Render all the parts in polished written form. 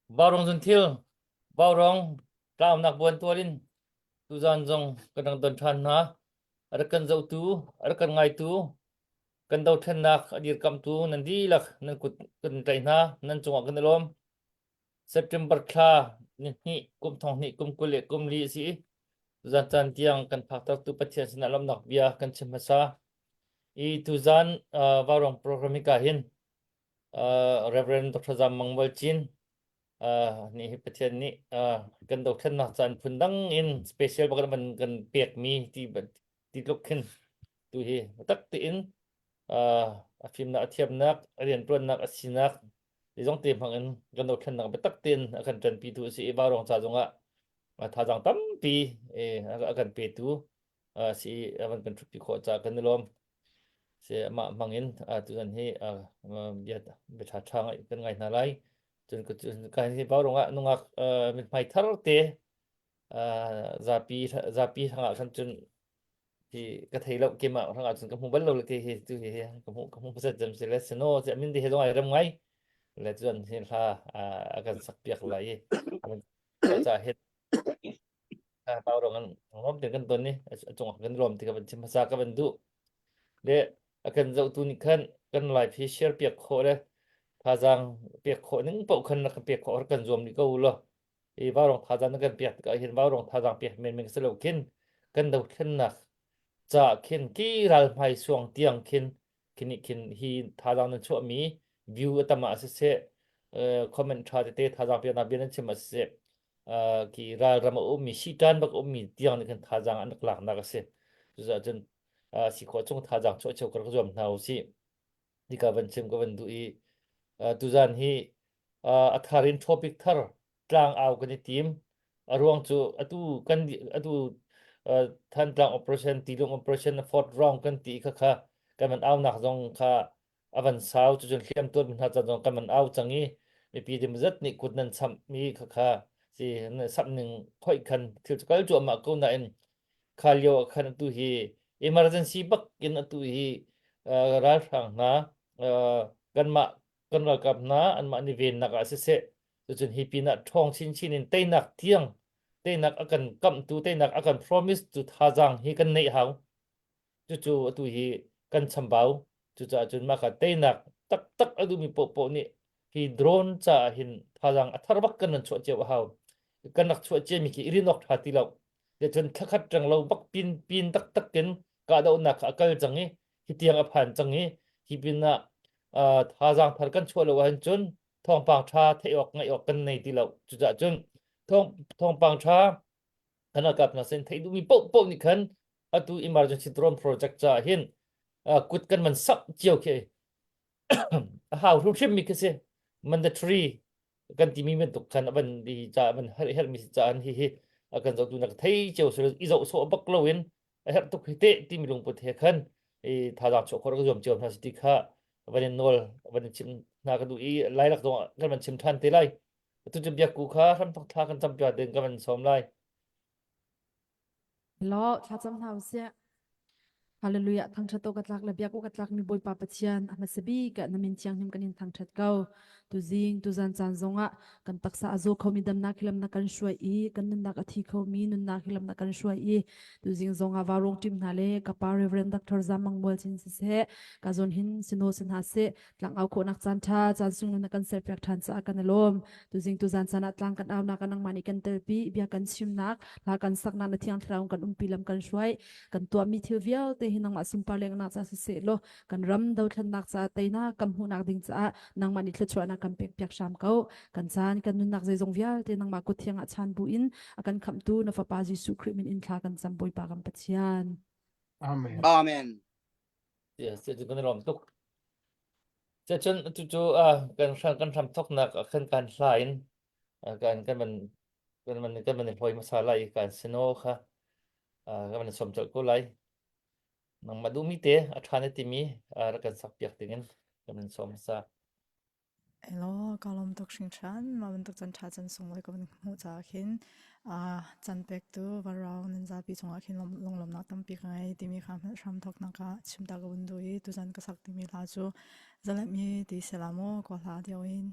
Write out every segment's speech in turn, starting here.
Vaurawng zunthil, vaurawng tlaunak buantual in tuzaan zong kan rak don ṭhan hna. A rak kan zohtu, a rak kan ngaitu, kan dothlennak a dirkamhtu nan dihlak nan kut kan tlaih hna, nan cungah kan i lawm. September thla nihnih kum thong hnih kum 24 a si i tuzaan caan tiang kan phaktertu Pathian sinah lawmhnak bia kan chim hmasa. I tuzaan uh, vaurawng program hika hin uh, Reverend Dr. Zam Mang Mual Cin uh, nih hi Pathian nih uh, kan dothlennak caan phun dang in special bak kan kan pekmi ti ti tluk khin tu hi tak tein uh, a fimnak a thiamnak a riantuannak a sinak zong te hmang in kan dothlennak biatak tein a kan ṭanpi tu a si i vaurawng ca zongah thazaang tampi a kan petu si a van kan ṭhutpi khawh caah kan i lawm. Si amah hmang in tuzan hi bia bia ṭha ṭha kan ngai hna lai. Cun ka hi vaurawng ah nungak mithmai thar te zapi zapi hrangah khan cun hi ka thei lo keimah hrangah cun ka hmu bal lo le ke hi tu hi ka hmu ka hmu pasat jam si le sino si amin te he zong ai rem ngai le cun hi hla a kan sak piak lai i ca he pau rong an ngom te kan ton ni a cung kan lom ti ka van chim hmasa ka van duh le a kan zohtu nih khan kan live hi share piak khawh le thazaang piak khawh ning paoh khan rak kan pek khawh rak kan zuam ni ko lo i vaurong thazaang na kan pek tikah hin vaurong thazaang pek menmen si lo khin kan dothlennak ca khin ki ral hmai suang tiang khin khin khin hi thazaang nan chuahmi view a tam ah siseh comment tha tete thazaang pek nak bia nan chim ah siseh ki ral ram a ummi sitan bak ummi tiang nih khan thazaang an rak laknak a si cucaah cun si khawh chung thazaang chuah cheu ka rak zuam hna usih Nika van chim ka van duh i tuzan hi a thar in topic thar tlang au kan i tim. A ruang cu atu kan atu Thantlang operation Tilung operation fourth round kan ti kha kha kan van au nak zong kha a van sau cucun hliam tuan hna caan zong kan van au cang i mipi dimzat nih kut nan chamh mi kha kha si samh ning khoi khan thil cu kal cuahmah ko nain kha lio ah khan atu hi emergency bak in atu hi ralhrang hna kanmah kan ralkap hna anmah nih vennak ah siseh cucun hi pinah ṭhawng chinchin in teinak tiang teinak a kan kamhtu teinak a kan promise tu thazaang hi kan neih hau cucu atu hi kan chambau cucaah cun mah kha teinak taktak a duhmi paohpaoh nih hi drone caah hin thazaang a thar bak kan nan chuah cio a hau kan rak chuah ciami khi i rin awk ṭha ti lo le cun thlakhat reng lo bak pin pin taktak in kahdohnak kha a kal cang i hi tiang a phan cang i hi pin ah thazaang thar kan chuah lo ahcun cun thawngpang ṭha theih awk ngaih awk kan nei ti lo cucaah cun thawng thawngpang ṭha kan ralkap hna sin theih duhmi paohpaoh nih khan atu emergency drone project caah hin kut kan man sak cio khi a hau hrimhrim mi khi si mandatory kan timi bantuk khan a van i ca van herh herhmi si caah hi hi a kan zohtu nak thei cio si i zoh sawh bak loin a herh tuk hi te timi lungput he khan i thazaang chuah khawh ka zuam cio hna si ti kha van in nawl van in chim hna ka duh i lailak zong kan van chim than te lai atu cu biakku kha hramthok thla kan cam piak ding ka van sawm lai Law thlacam hna usih. Hallelujah thangthat awk a tlak le biak awk a tlak mi Bawipa Pathian a hmasa bik ah na min thianghlim kan in thangthat ko. Tuzing tuzan caan zongah kan taksa a zaw khomi damnak hi lam na kan hruai i kan nunnak a thi khomi nunnak hi lam na kan hruai i tuzing zongah vaurawng ṭim hna le ka pa Reverend Dr. Zamang Mual Chin siseh ka zawn hin sino si hna seh Tlangau khawhnak caan ṭha caan sunglawi na kan serpiak ṭhan caah kan i lawm. Tuzing tuzan caan ah tlang kan aunak ah nangmah nih kan telpi, bia kan chimnak, hla kan saknak na thiang thlarau kan umpi lam kan hruai. Kan tuahmi thil vialte hi nangmah sunpar lengnak caah siseh law kan ram dothlennak caah teinak kan hmuhnak ding caah nangmah nih thluachuahnak kan pekpiak hram ko. Kan caan kan nunnak zeizong vialte nangmah kut thiang ah chan buin a kan khamhtu na fapa Jesuh Khrih min in thla kan cam Bawipa kan Pathian. Amen. Amen. Yes, cu kan i lawm tuk. Cun cucu kan hram kan hram thawknak ah khan kan hla in kan kan van kan van kan van i hlawi hmasa lai i kan sino kha kan van i sawm colh ko lai. Nangmah duhmi te a ṭha na timi rak kan sak piak dingin kan van sawm hmasa. Elaw, ka lawm tuk hringhran. Mah bantuk caan ṭha caan sunglawi ka van hmuh caah khin aa caan pektu Varau nan zapi cungah khin lunglawmhnak tampi ka ngei timi kha hram thawknak ah chimta ka vun duh i tuzan ka sak timi hla cu Zaletmi ti sela maw kaw hla deuh in.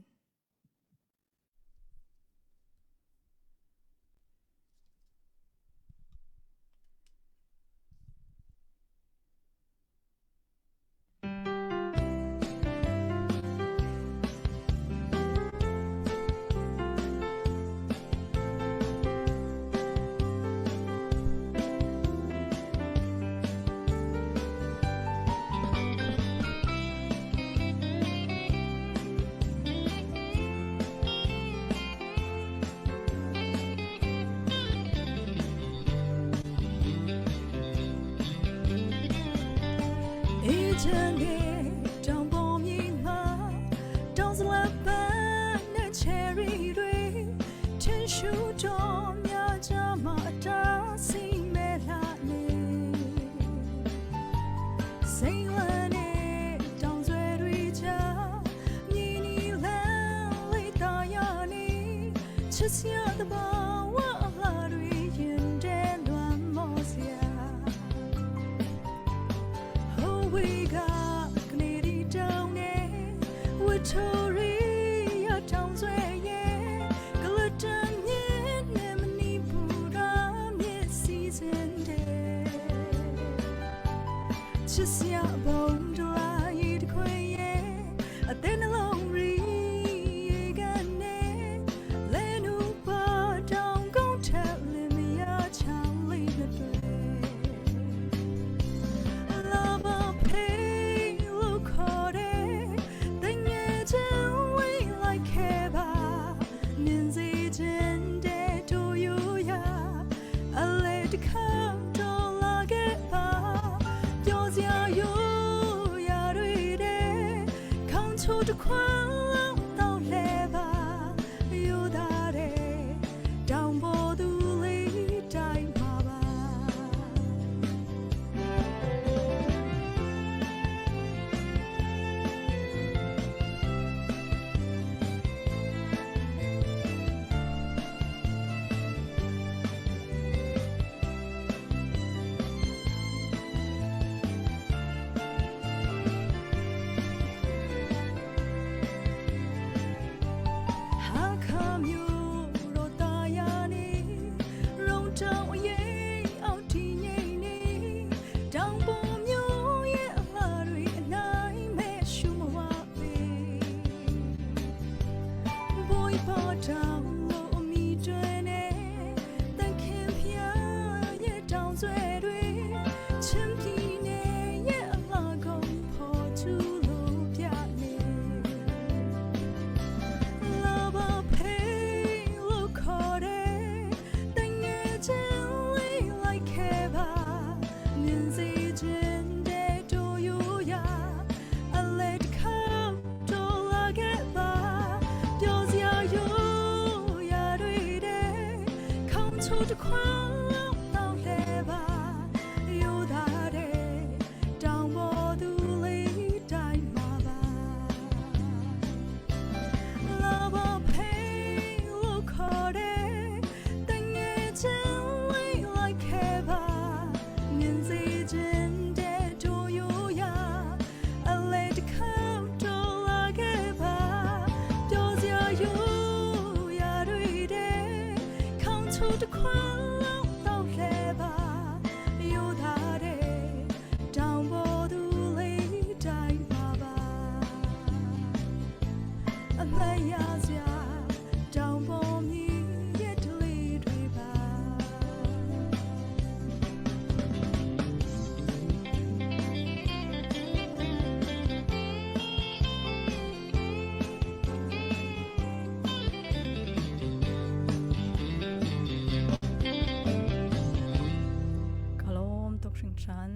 Ka lawm tuk hringhran.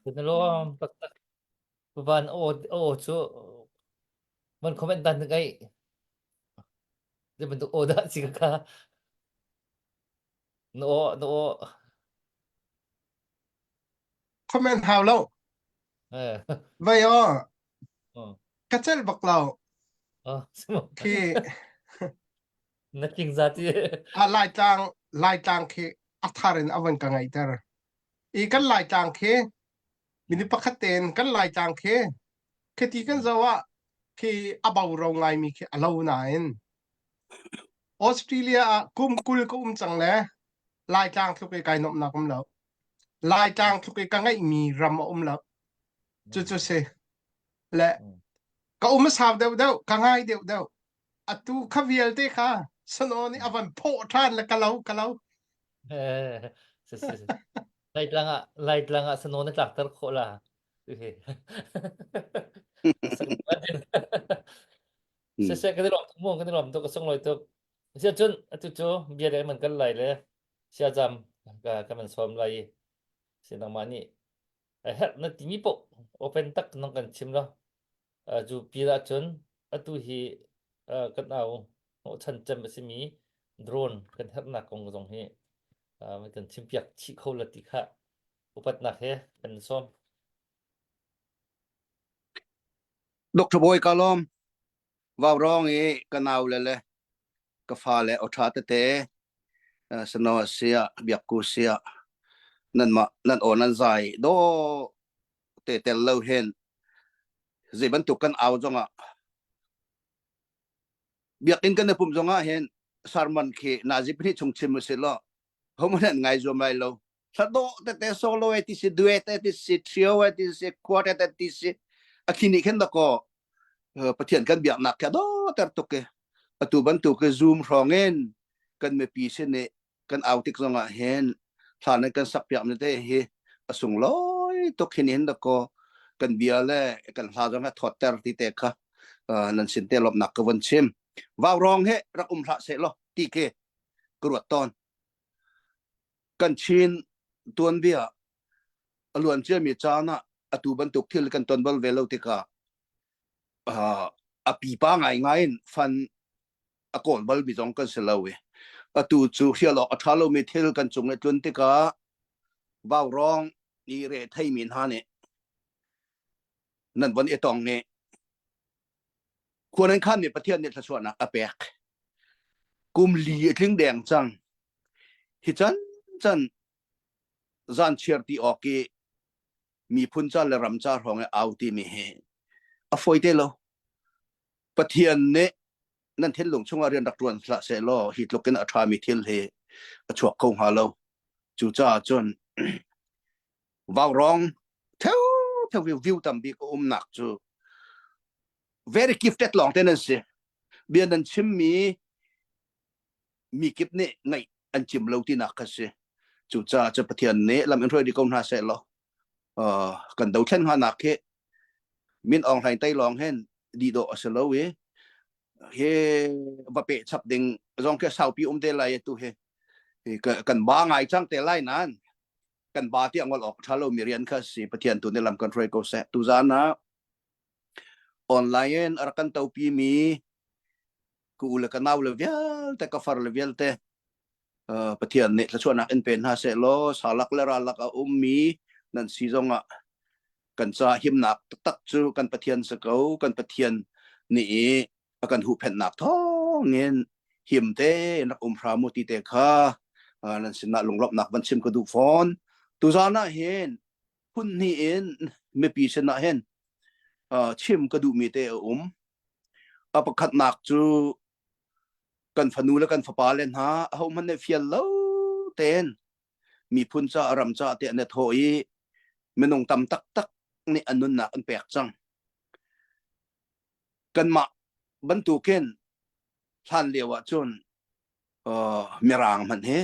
Kan lawm taktak. Van aw aw cu van comment dan ngai. Zei bantuk aw dah si ka kha. Na aw na aw. Comment hau lo. Eh. Vai aw. Ka celh bak lo. Oh, Khi na king za ti. A Laitlang Laitlang khi a thar in a van ka ngaihter. I kan Laitlang khi mini pakhat tein kan Laitlang khi khiti kan zo ah khi a bo ro ngaimi khi a lo nain Australia ah kum 20 ka um cang le Laitlang tluk i kai nuamhnak um lo. Laitlang tluk i ka ngeihmi ram a um lo. Cucu si. Le ka um a sau deuh deuh, ka ngai deuh deuh. Atu kha vialte kha sano nih a van phawh ṭhan le ka lo ka lo. Si si. Laitlang ah Laitlang ah sano na tlakter khawh la. Siseh kan i lawm tuk mu kan i lawm tuk ka sunglawi tuk. Sia cun atu cu bia le man kal lai le siazam ka ka man sawm lai i si nangmah nih. A herh na timi paoh open tak nang kan chim lo. Cu pil ahcun atu hi kan au hnawhchan cem a simi drone kan herhnak kong zong hi kan chimpiak chih kho la ti kha upatnak he kan sawm. Dr. Bawi ka lawm. Vaurawng i ka nau le le ka fale aw ṭha tete sano sia biakku sia nan mah nan aw nan zai do te tel lo hin zei bantuk kan au zongah biakinn kan i pumh zongah hin sermon khi nazi pahnih chung chim usih law hohmanh an ngai zuam lai lo hla dawh tete solo e ti si duet e ti si trio e ti si quartet e ti si a khi nih khin dakaw Pathian kan biaknak khi a dawter tuk ke atu bantuk ke zoom hrawng in kan mipi sin i kan au tik zongah hin thla nan kan sak piak te hi a sunglawi tuk hin hin dakaw kan bia le kan hla zong a thawtter ti te kha nan sin te lawmhnak ka von chim vaurawng he rak um hlah seh law ti ke ka ruat tawn kan Chin tuanbia a luan ciami caan ah atu bantuk thil kan ton bal ve lo tikah a pipa ngaingai in fan a kawl bal mi zong kan si lo i atu cu hrial awk a ṭha lomi thil kan cung i tlun tikah vaurawng i re theimi hna nih nan von i tong nih khua nan khan nih Pathian nih thluachuahnak a pek kum li a tling deng cang hi can can zan chiar ti awk i miphun ca le ram ca hrawng i au ti mi hi a fawi te lo Pathian nih nan thinlung chungah rian rak ṭuan hlah seh law hi tluk in a ṭhami thil hi a chuak kho hnga lo cucaah cun vaurawng theu theu view tam bik a umnak cu very gifted lawng te nan si bia nan chimmi mi kip nih ngaih an cim lo tinak kha si cucaah cu Pathian nih lam in hruai dih ko hna seh law kan dothlen hnga nak hi Min Aung Hlaing tei lawng hin dih dawh a si lo i hi va peh chap ding zong khi saupi um te lai tu hi kan ba ngai cang te lai nan kan ba ti angol ok tha lo mi rian kha si Pathian tu ne lam kan hruai ko seh tu zan ah online in a rak kan topi mi ka u le ka nau le vialte ka far le vialte Pathian nih thluachuahnak in pe hna seh law salak le ralak a ummi nan si zongah kan ca himnak taktak cu kan Pathian si ko kan Pathian nih i a kan huhphenhnak thawngin him te in rak um hram u ti te kha nan sinah lunglawmhnak van chim ka duh fawn tuzan ah hin phun hnih in mipi sinah hin chim ka duhmi te a um a pakhatnak cu kan fanu le kan fapa le hna ahohmanh nih fial lo tein miphun ca ram ca te an i thawh i minung tam taktak nih an nunnak an pek cang kanmah bantukin hlan lio ah cun uh, mirang hmanh hi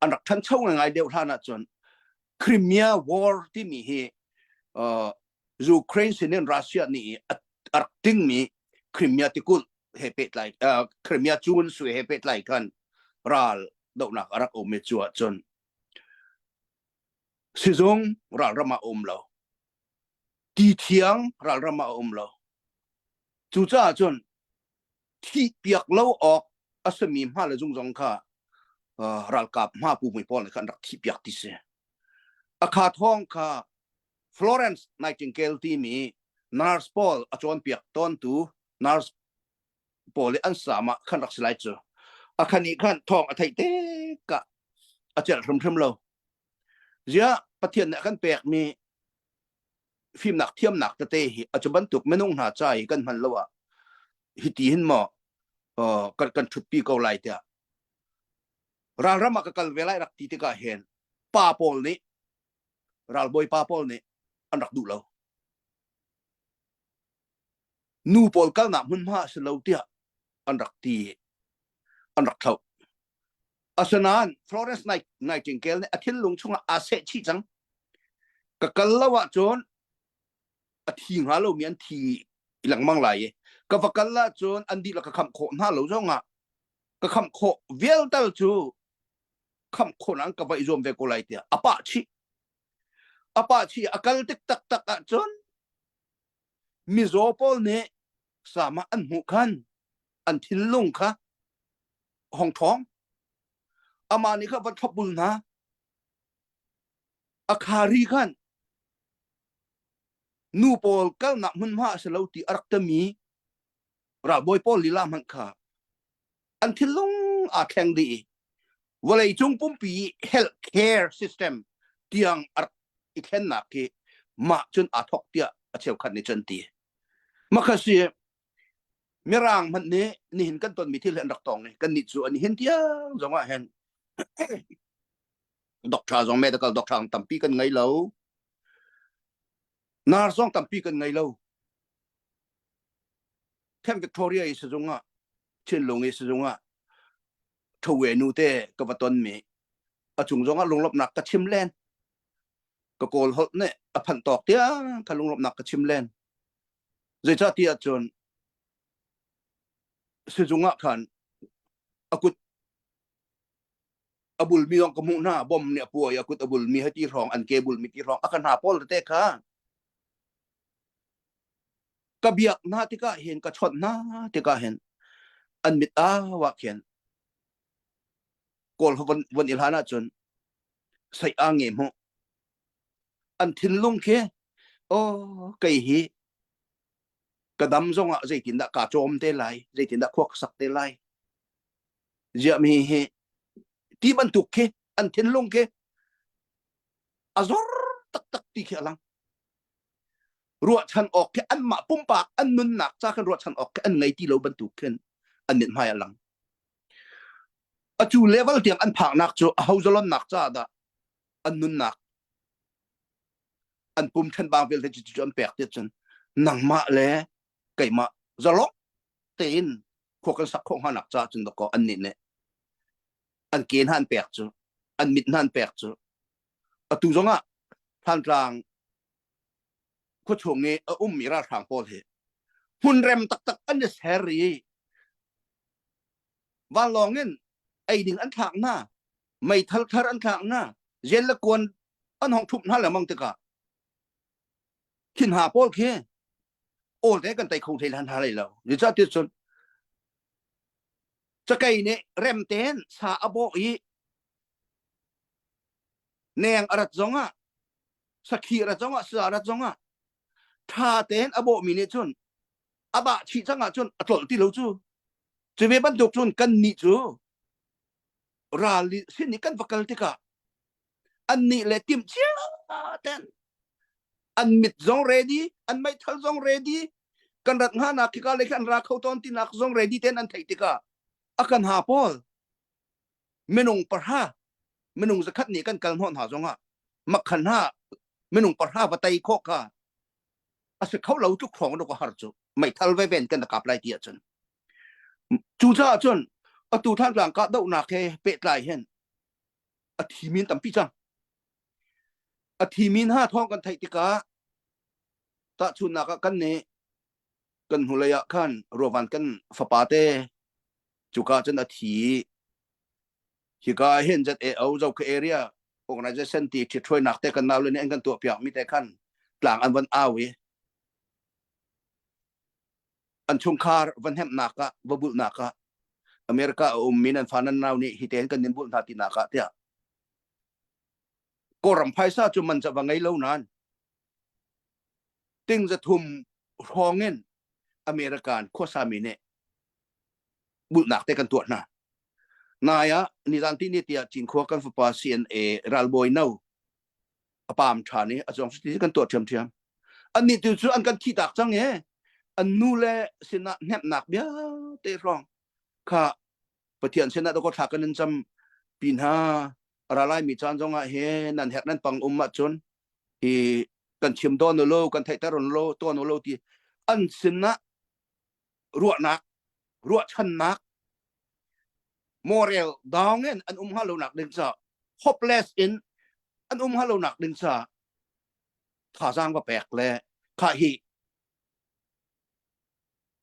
an rak ṭhancho ngai deuh hlan ah cun Crimea War timi hi uh, Ukraine sinin Russia nih a rak tingmi Crimea tikulh he pehtlai uh, Crimea cun sui he pehtlai khan ral dohnak a rak um i cu ahcun sizung ralram ah um lo ti thiang ralram ah um lo cucaah cun thih piak lo awk a simi hma le zung zong kha ralkap hma pu mui pawl nih khan rak thih piak ti si a kha thawng kha Florence Nightingale timi nurse pawl a cawnpiak tawntu nurse pawl i an sam ah khan rak si lai cu a khan nih khan thawng a theih tikah a celh hrimhrim lo ziah Pathian nih a kan pekmi fimnak thiamnak tete hi a cu bantuk minung hna ca i kan hman lo ah hiti hin maw kan kan ṭhutpi ko lai tiah ralram ah ka kal ve lai rak ti tikah hin pa pawl nih ralbawi pa pawl nih an rak duh lo nu pawl kalnak hmunhma a si lo tiah an rak ti an rak thloh Asinain Florence Nightingale nih a thinlung chungah aa seh chih cang. Ka kal lo ahcun a thi hnga lomi an thi lengmang lai i ka va kal ahcun an dihlak ka khamh khawh hna lo zongah ka khamh khawh vial tal cu khamh khawh an ka va i zuam ve ko lai tiah a pah chih. A pa chi a kal tik taktak ahcun mizaw pawl nih sama an hmuh khan an thinlung kha hong ṭhawng. Amah nih kha va thlopbul hna. A khari khan nu pawl kalnak hmunhma a si lo ti a rak tami ralbawi pawl lila hmanh kha an thinlung aa thleng dih i vawleicung pumpi health care system tiang a rak i thlennak khi mah cun aa thawk tiah a cheukhat nih cun ti. Makha si Mirang hmanh nih nihin kan tonmi thil hi an rak tong i kannih cu an hin tiang zong ah hin doctor zong medical doctor tampi kan ngei lo. Nurse zong tampi kan ngei lo. Camp Victoria i sizung ah Chinlung i sizung ah Thowe nu te ka va ton mi a cung zong ah lunglawmhnak ka chim len. Ka kawl holh nih a phanh tawk tiang kha lunglawmhnak ka chim len. Zeicahtiah cun sizung ah khan a kut a bulmi zong ka hmuh hna bom nih a puai a kut a bulmi hei ti hrawng an ke bulmi ti hrawng a ka hna pawl tete kha ka biak hna tikah hin ka chawnh hna tikah hin an mit au ah khin kawl von von i hlan ahcun sei a nge hmuh an thinlung khi oh kei hi ka dam zongah zeitindah kaa cawm te lai zeitindah khua ka sak te lai ziah mi hi ti bantuk khi an thinlung khi a zor taktak ti khi a lang ruahchan awk khi anmah pumpak an nunnak ca khan ruahchan awk khi an ngei ti lo bantuk khin an mithmai a lang atu level tiang an phaknak cu a ho zalonnak ca dah an nunnak an pum ṭhen bang vialte cu cu an pek ti cun nangmah le keimah zalong tein khua kan sak khawh hnganak ca cun dakaw an nih nih an ke hna an pek cu an mit hna an pek cu atu zongah Thantlang khuachung i a ummi ralhrang pawl hi hmunrem taktak an i ser i vanlawng in ei ding an thlak hna meithal thar an thlak hna zen le kuan an hong ṭhumh hna lengmang tikah thin ha pawl khi awl te kan tei kho hlei hlan hna lai lo zeicahtiah cun cakei nih rem tein sa a bawh i neng a rat zongah sakhi rat zongah sa rat zongah ṭha tein a bawhmi nih cun a bah chih cang ahcun a tlolh ti lo cu cu ve bantuk cun kan nih cu ral sin i kan va kal tikah annih le timh cia ten an mit zong ready an meithal zong ready kan rat hnga nak khika le khan ra kho tawn tinak zong ready ten an theih tikah a kan ha pawl minung parha minung zakhat nih kan kal hnawh hna zongah makhan ha minung parha va tei khawh kha a si kho lo tluk hrawng ka har cu meithal ve ven kan kap lai ti ahcun cucaah cun atu Thantlang kahdohnak he pehtlai hin a thi min tampi cang a thi min ha thawng kan theih tikah tahchunnak ah kan nih kan hnulei ah khan ruavan kan fapa te cuka cun a thi hika hin ZAO Zokha area organization ti ṭhithruainak te kan nau le nih an kan tuah piak mi te khan tlang an van au i an chungkhar van hnemhnak ah va bulhnak ah America a ummi nan fa nan nau nih hi tein kan nin bulh hna tinak ah tiah Kawlram phaisa cu man ca va ngei lo nain ting za thum hrawng in American khuasami nih bulhnak te kan tuah hna. Nai ah nizan ti ni tiah Cinkhua kan fapa CNA ralbawi no a paam ṭhan i a cuang ti kan tuah ṭhiamṭhiam. Annih tu cu an kan thihtak cang i an nu le sinah hnemhnak vialte hrawng kha Pathian sinah dakaw thla kan in cam pi hna a ra laimi caan zongah hin nan herh nan pang um ahcun hi kan chim dawn u lo kan theihter un lo tuan u lo ti an sinah ruahnak ruahchannak moral down in an um hnga lo nak ding ca hopeless in an um hnga lo nak ding ca thazaang va pek le kha hi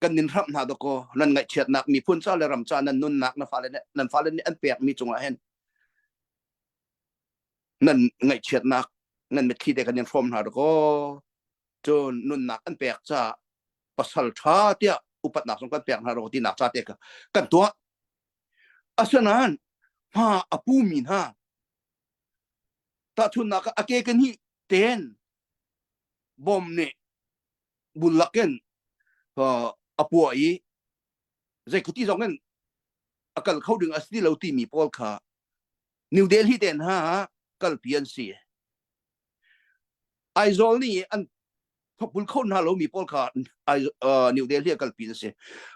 kan nin hramh hna dakaw nan ngaihchiatnak miphun ca le ram ca nan nunnak na fale nan fale nih an pek mi cungah hin nan ngaihchiatnak. Nan mitthli te kan in hrawm hna dakaw. Cun nunnak an pek ca pasal ṭha tiah upatnak zong kan pek hna ro tinak ca te kan tuah. Asinain hma a pumi hna tahchunnak ah a ke kan hi ten bom nih bul lakin a puah i zeikhuti zong in a kal kho ding a si lo timi pawl kha New Delhi ten ha kalpi an si. Aizawl nih an thokbul kho hna lomi pawl kha New Delhi a kalpi an si.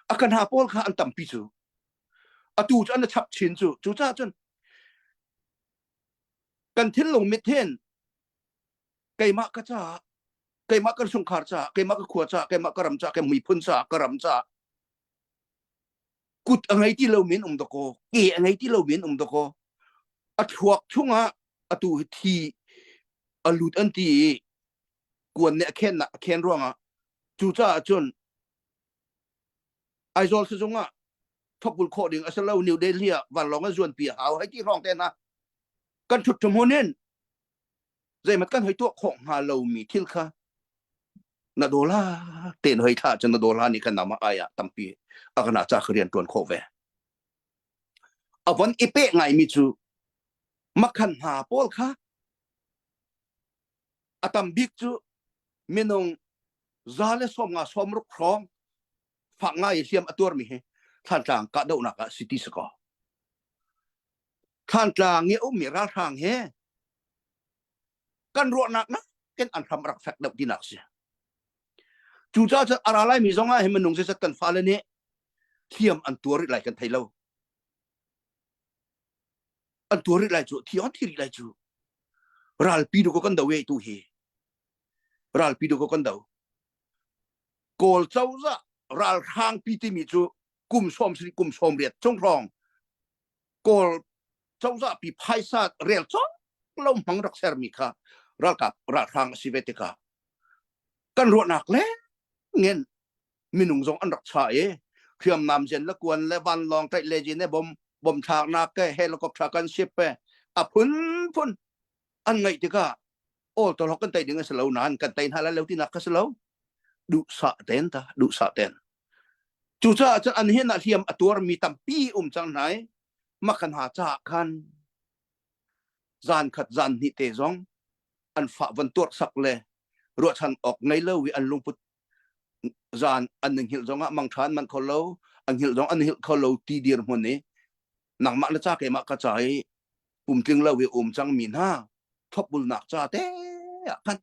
A kan ha pawl kha an tampi cu. Atu cu an chap chin cu. Cucaah cun kan thinlung mit hin keimah ka caah keimah kan chungkhar caah keimah ka khua caah keimah ka ram caah keimah miphun caah ka ram caah kut a ngei ti lo min um dakaw ke a ngei ti lo min um dakaw a thluak chungah atu hi thi a lut an ti i kuan nih a khen a khen ruangah cucaah cun Aizawl sizung ah thokbul khawh ding a si lo New Delhi ah vanlawng an zuanpi a hau hei ti hrawng te hna kan ṭhut hmun in zeimat kan hoi tuah khawh hnga lomi thil kha na dola ten hoi thla cun na dola nih kan nama ai ah tampi a kana cha ka rian tuan khawh ve a von i pe ngaimi cu makhan hna pawl kha a tam bik cu minung za le som nga som ruk hrawng fak ngai hliam a tuarmi hi Thlantlang kahdohnak ah si ti si ko Thlantlang i a ummi ralhrang he kan ruahnak nakin an hram rak fek deuh tinak si. Cucaah cun a ra laimi zong ah hin minung zeizat kan fale nih hliam an tuar rih lai kan thei lo. An tuar rih lai cu, thi an thi rih lai cu. Ralpi du ko kan do e tu hi. Ralpi du ko kan do. Kawl cozah ralhrang pi timi cu kum sawm sari kum sawm riat chung hrawng Kawl cozah pi phaisa rel cawk lo hmang rak sermi kha ralkap ralhrang a si ve tikah kan ruahnak le ngen minung zong an rak cha i hriamnam zen le kuan le vanlawng tlaih le jin le bom bom thlaknak ke helicopter kan ship pe a phunphun an ngaih tikah awl tolok kan tei ding a si lo nain kan tei hna lai lo tinak kha si lo duhsah ten ta duhsah ten cucaah cun an hin ah hliam a tuarmi tampi um cang hna i makhan ha caah khan zan khat zan hnih te zong an fah van tuar sak le ruahchan awk ngei lo i an lungput zan an hngilh zong ah mangṭha an manh kho lo an hngilh zong an hngilh kho lo ti dirhmun i nangmah na ca keimah ka ca i pumtling lo i um cangmi hna thopbulnak ca te ah khan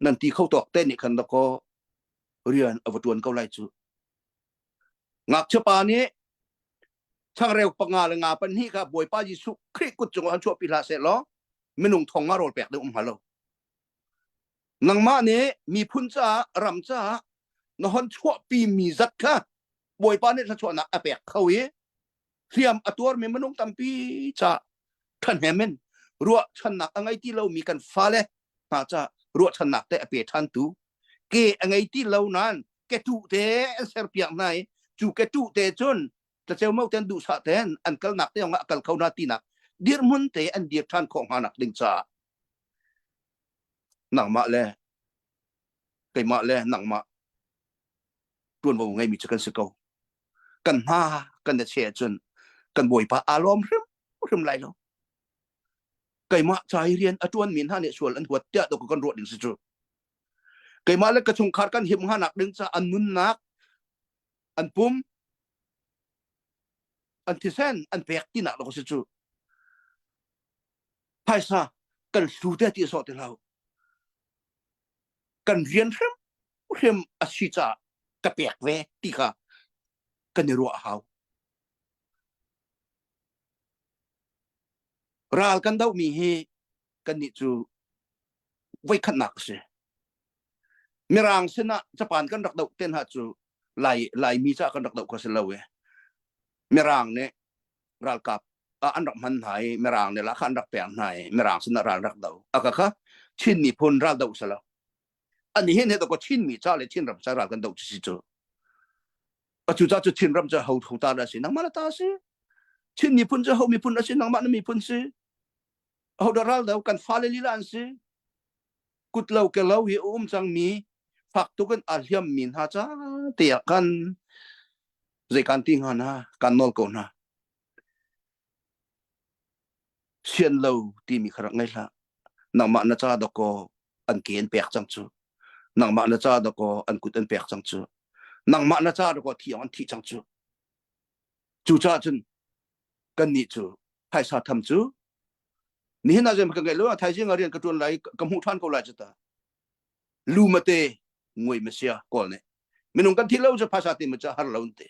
nan ti kho tawk te nih khan dakaw rian a va ṭuan ko lai cu. Ngakchia pa nih changreu panga le nga pahnih kha Bawipa Jesuh Khrih kut cungah han chuahpi hlah seh law minung thong nga rawl pek ding um hnga lo. Nangmah nih miphun caah ram caah na hon chuahpi mi zat kha Bawipa nih thluachuahnak a pek kho i hliam a tuarmi minung tampi ca ṭhahnem in ruahchannak a ngei ti lomi kan fale hna ca ruahchannak te a pe ṭhantu ke a ngei ti lo nain ketuh te an serpiak hna i cu ketuh te cun tlaceu mo ten duhsah ten an kalnak te zongah a kal kho hna tinak dirhmun te an dir ṭhan khawh hnga nak ding caah nangmah le keimah le nangmah ṭuanvo ngeimi cu kan si ko. Kan hna kan i cheh ahcun kan bawipa aa lawm hrimhrim lai lo. Keimah ca i rian a ṭuanmi hna nih sual an huat tiah dawk kan ruah ding si cu. Keimah le ka chungkhar kan him hnganak ding ca an nunnak, an pum, an thisen an pek tinak dawk si cu. Phaisa kan hlu te ti sawh ti hlah. Kan rian hrim hrim a si caah ka pek ve ti kha kan i ruah a hau. Ral kan dohmi hi kannih cu voikhatnak a si. Mirang sinah Japan kan rak doh te hna cu Lai Laimi caah kan rak doh kha si lo i Mirang nih ralkap ah an rak hman hna i Mirang nih lah kha an rak pek hna i Mirang sinah ral rak do. A ka kha Chin miphun ral doh si lo. Ani hin he to ko Chin mi ca le Chin ram ca ral kan doh si cu. Atu ca cu Chin ram ca ho ho ta la si nangmah na ta si. Chin miphun cu ho miphun a si nangmah na miphun si. Ho da ral do kan fale lila an si. Kut lo ke lo hi a um cangmi fak tuk in aa hliammi hna ca te ah khan zei kan ti hnga na kan nawl ko hna. Sian lo timi kha rak ngei hlah. Nangmah na ca dakaw an ke an pek cang cu. Nangmah na ca dakaw an kut an pek cang cu. Nangmah na ca dakaw thi an thi cang cu. Cucaah cun kannih cu phaisa tham cu nihin ah zeihmanh ka ngeih lo thaizing ah rian ka ṭuan lai ka hmuh ṭhan ko lai cu ta lu mate ngui masia kawl nih minung kan thi lo cu phaisa ti ma cu har lo te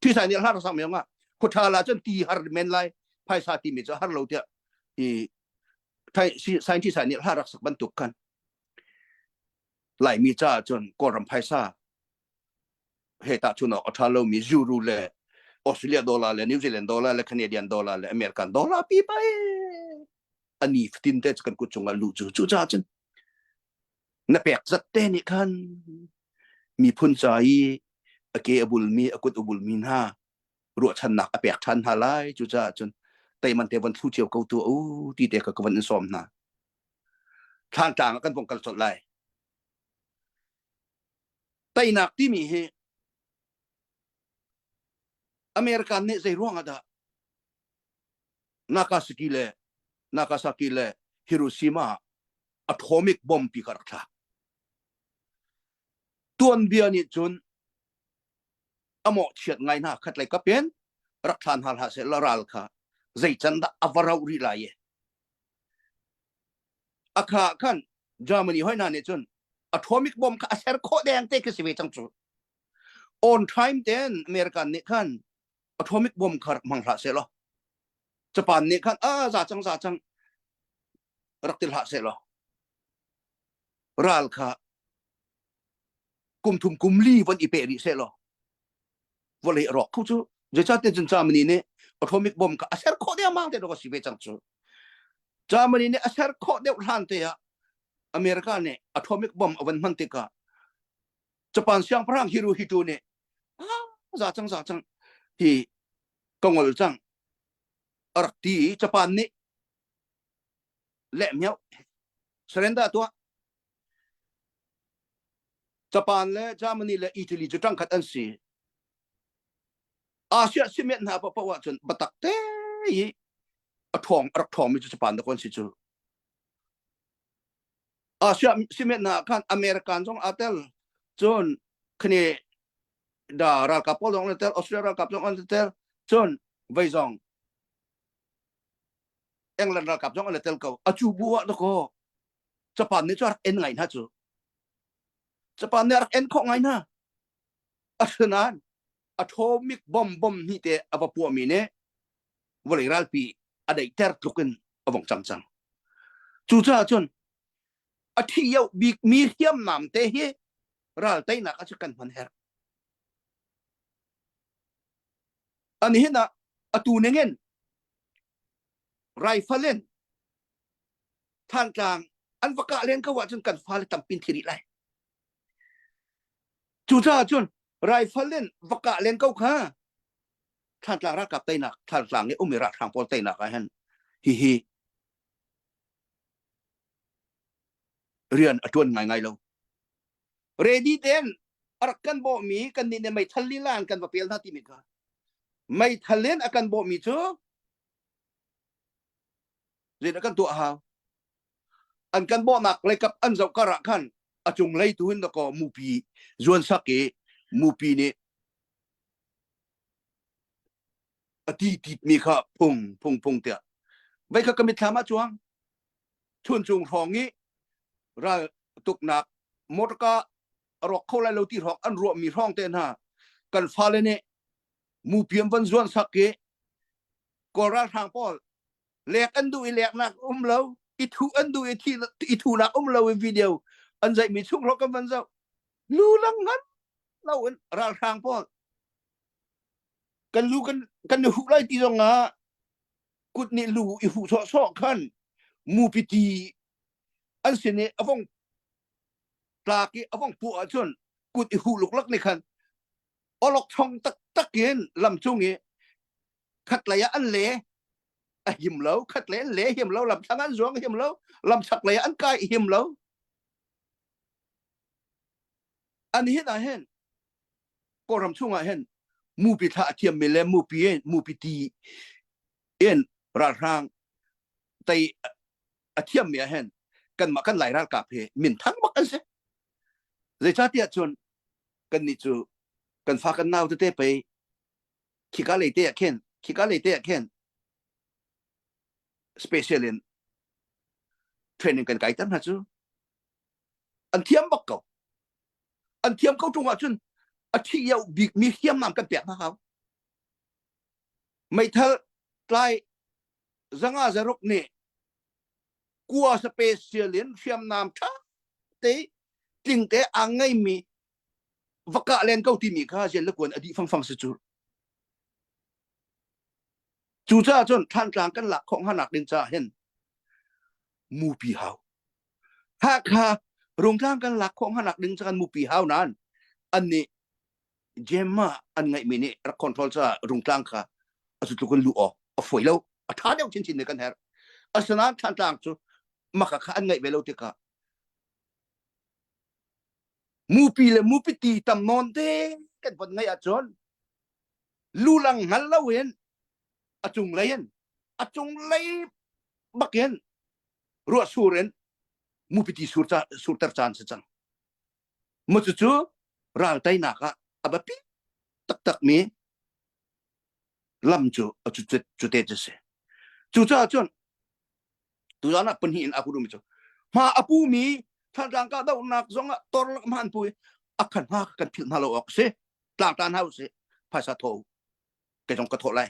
thi sai nih har sang mi nga khutha la cun ti har men lai phaisa ti mi cu har lo tiah i thai scientist nih hla rak sak bantuk khan laimi caah cun kawlram phaisa he tahchun awk a ṭha lomi euro le Australia dollar le New Zealand dollar le Canadian dollar le American dollar pi pai ani fatin te kan kut cungah lu cu cu ca cun na pek zat te nih khan miphun ca i a ke a bulmi a kut a bulmi hna ruahchannak a pek ṭhan hna lai cucaah cun teiman te von thlu cio ko tu u ti te ka ka von in sawm hna thlantlang ah kan vong kal colh lai Teinak timi hi American nih zei ruang ah dah Nagasaki le Nagasaki le Hiroshima atomic bomb pi ka rak thlak. Tuanbia nih cun a mawhchiat ngai hna khat lei kap in rak thlan hna hlah seh la ral kha zei can dah a va rauh rih lai i a kha khan Germany hoi hna nih cun atomic bomb kha a ser khawh deng te khi si ve cang cu on time ten American nih khan atomic bomb kha rak hmang hlah seh law Japan nih khan a za cang za cang rak ti hlah seh law ral kha kum thum kum li von i pe rih seh law vawlei a rawk kho cu zeicahtiah cun Germany nih atomic bomb kha a ser khawh dengmang te dawh a si ve cang cu Germany nih a ser khawh deuh hlan te ah America nih atomic bomb a van hman tikah Japan siangpahrang Hirohito nih ah za cang za cang hi ka ngol cang a rak ti i Japan nih leh miau surrender tuah Japan le Germany le Italy cu ṭangkhat an si. Asia cement hna paohpaoh ahcun batak te i a ṭhawng a rak ṭhawngmi cu Japan dah an si cu. Asia cement hna khan American zong aa tel. Cun khani da ralkap pawl zong an tel, Australia ralkap zong an tel. Cun vei zong England ralkap zong an tel ko. A cu bu ah dakaw Japan nih cu a rak en ngai hna cu. Japan nih a rak en khawh ngai hna. Asinain atomic bomb bomb hnih te a va puahmi nih vawlei ralpi a daihter tluk in a vong cang cang. Cucaah cun a thi yoh bikmi hriamnam te hi ral teinak ah cu kan hman herh. Ani hin ah atu ningin rifle in Thantlang an va kah len ko ahcun kan fale tampin thi rih lai. Cucaah cun rifle in va kah len ko kha Thantlang ralkap teinak Thantlang i umi ralhrang pawl teinak ah hin hihi rian a tuan ngaingai lo. Ready ten a rak kan bawhmi kan nih nih meithal lila in kan va pel hna timi kha meithal in a kan bawhmi cu Zeidah kan tuah hau? An kan bawhnak leikap an zoh kar ah khan a cunglei tu in dakaw mupi zuan sak i mupi nih a ti titmi kha phung phung phung tiah vei kha ka mitthlam ah cuang chun cung hrawng i ral tuknak motorka a rawk kho lai lo ti hrawng an ruahmi hrawng te hna kan fale nih mupi an van zuan sak i kawl ralhrang pawl lek an duh i leknak um lo i thu an duh i thi i thunak um lo i video an zaihmi chung ro kan van zoh lu lang ngan lo in ralhrang pawl kan lu kan kan i huh lai ti zong ah kut nih lu i huh sawh sawh khan mupi ti an sin i avong tlak i avong puah ahcun kut i huh luklak nih khan olok chong taktak in lam cung i khatlei ah an le a him lo khatlei an le him lo lamthlang an zuang him lo lamchak lei ah an kai him lo. An hin ah hin Kawlram chungah hin mupi thlah a thiammi le mupi in mupi ti in ralhrang tei a thiammi ah hin kanmah kan Lai ralkap hi minthang bak an si. Zeicahtiah cun kannih cu kan fa kan nau tete pei khika lei te ah khin khika lei te ah khin special in training kan kai ter hna cu an thiam bak ko an thiam ko ṭung ahcun a thi yau bik mi hriamnam kan pek hna hau meithal tlai zanga zaruk nih kua special in hriamnam ṭha te tling te a ngeimi va kah len ko timi kha zian le kuan a dih fangfang si cu cucaah cun Thlantlang kan lak khawh hnga nak ding caah hin mupi hau Hakha Rungtlang kan lak khawh hnga nak ding kan mupi hau nain an nih Gemma an ngeihmi nih rak control ca Rungtlang kha a cu tluk in luh awk a fawi lo a ṭha deuh chinchin nih kan herh asinain Thlantlang cu maka kha an ngeih ve lo tikah mupi le mupi ti tam nawn te kan von ngeih ahcun lulang hngal loin a cunglei in a cunglei bakin ruah sur in mupiti sur ca surter caan si cang mu cucu ral teinak ah a biapi taktak mi lam cu cu cu te cu si cucaah cun tuzan ah pahnih in a ku mi cu hma a pu mi Thantlang kahdohnak zong ah tor lak hman pu a khan hma kan philh hna lo awk si tlangtla hna usih phaisa tho kei zong ka thawh lai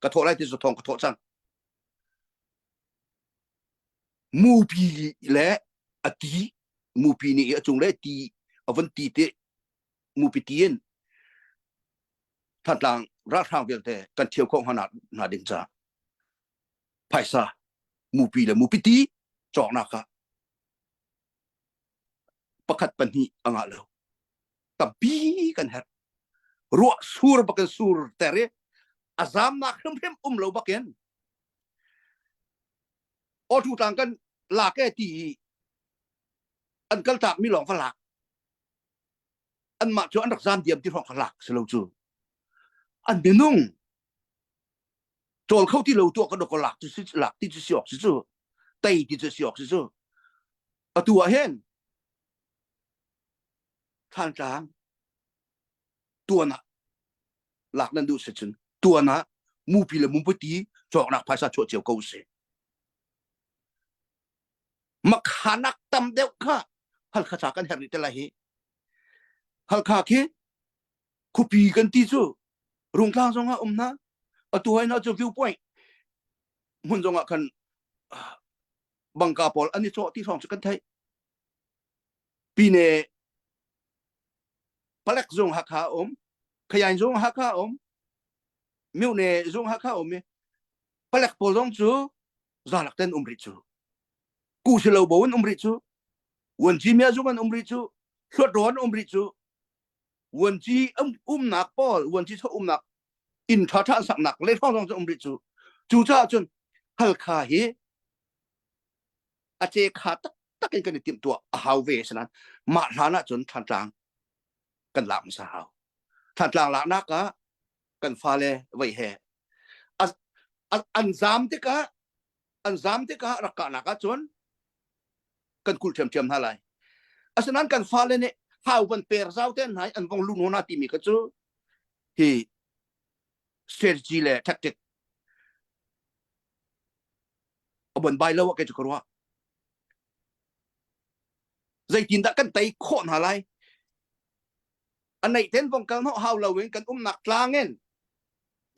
ka thawh lai ti cu thong ka thawh cang Mupi le a ti mupi nih a cung le ti a von ti te mupi ti in Thantlang ralhrang vialte kan ṭhio khawh hnga hna ding ca phaisa mupi le mupi ti cawknak ah pakhat pahnih a ngah lo tampi kan herh ruah sur bakin sur ter i a zamnak hrimhrim um lo bakin Awṭu tlang kan lak e ti i an kaltak mi lawng va lak. Anmah cu an rak zaam diam ti hrawng kha lak si lo cu. An minung cawl kho ti lo tuah ka dok lak cu si lak ti cu si awk si cu. Tei ti cu si awk si cu. Atu ah hin Thlantlang tuan ah lak nan duh si cun tuan ah mupi le mumputi cawknak phaisa chuah cio ko si makhanak tam deuh kha halkha ca kan herh rih te lai hi halkha khi khupi kan ti cu rungtlang zong ah um hna atu hai na cu viewpoint hmun zong ah khan bangka pawl an i cawh ti hrawng cu kan theih pine palek zung Hakha um Khayain zung Hakha um Myone zung Hakha um i palek pawl zong cu zalak ten um rih cu ku si lo bo in um rih cu Wanci mia zung an um rih cu hluat rawn um rih cu Wanci um umnak pawl Wanci cho umnak inn ṭha ṭha an saknak le hrawng zong cu um rih cu cu caah cun Halkha hi a ce kha taktak in kan i timhtuah a hau ve sanan mah hlan ah cun Thantlang kan lak hmasa hau Thantlang laknak ah kan fale vei he an zam tikah an zam tikah rak kahnak ah cun kan kulh ṭhiamṭhiam hna lai asinain kan fale nih hau van per zau te hna an vong lu hna timi kha cu hi strategy le tactic a bon bai lo ah kei cu ka ruah zeitindah kan tei khawh hna lai a neih ten vong kal hnawh hau lo in kan umnak tlang in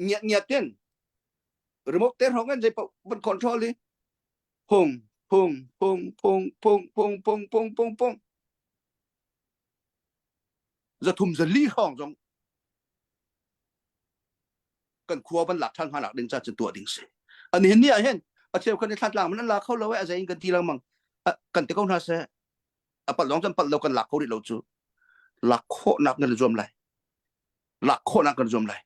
ngiat ngiat in remote te hrawng in zei paoh van control i phung phung phung phung phung phung phung phung phung phung zathum zali hrawng zong kan khua van lak ṭhan hna nak ding ca cun tuah ding si an hin ni ah hin a cheu khan thlatlang man an la kho lo e a zei in kan ti lengmang kan ti ko hna seh a palh lawng cun palh lo kan lak kho rih lo cu lak khawhnak kan zuam lai lak khawhnak kan zuam lai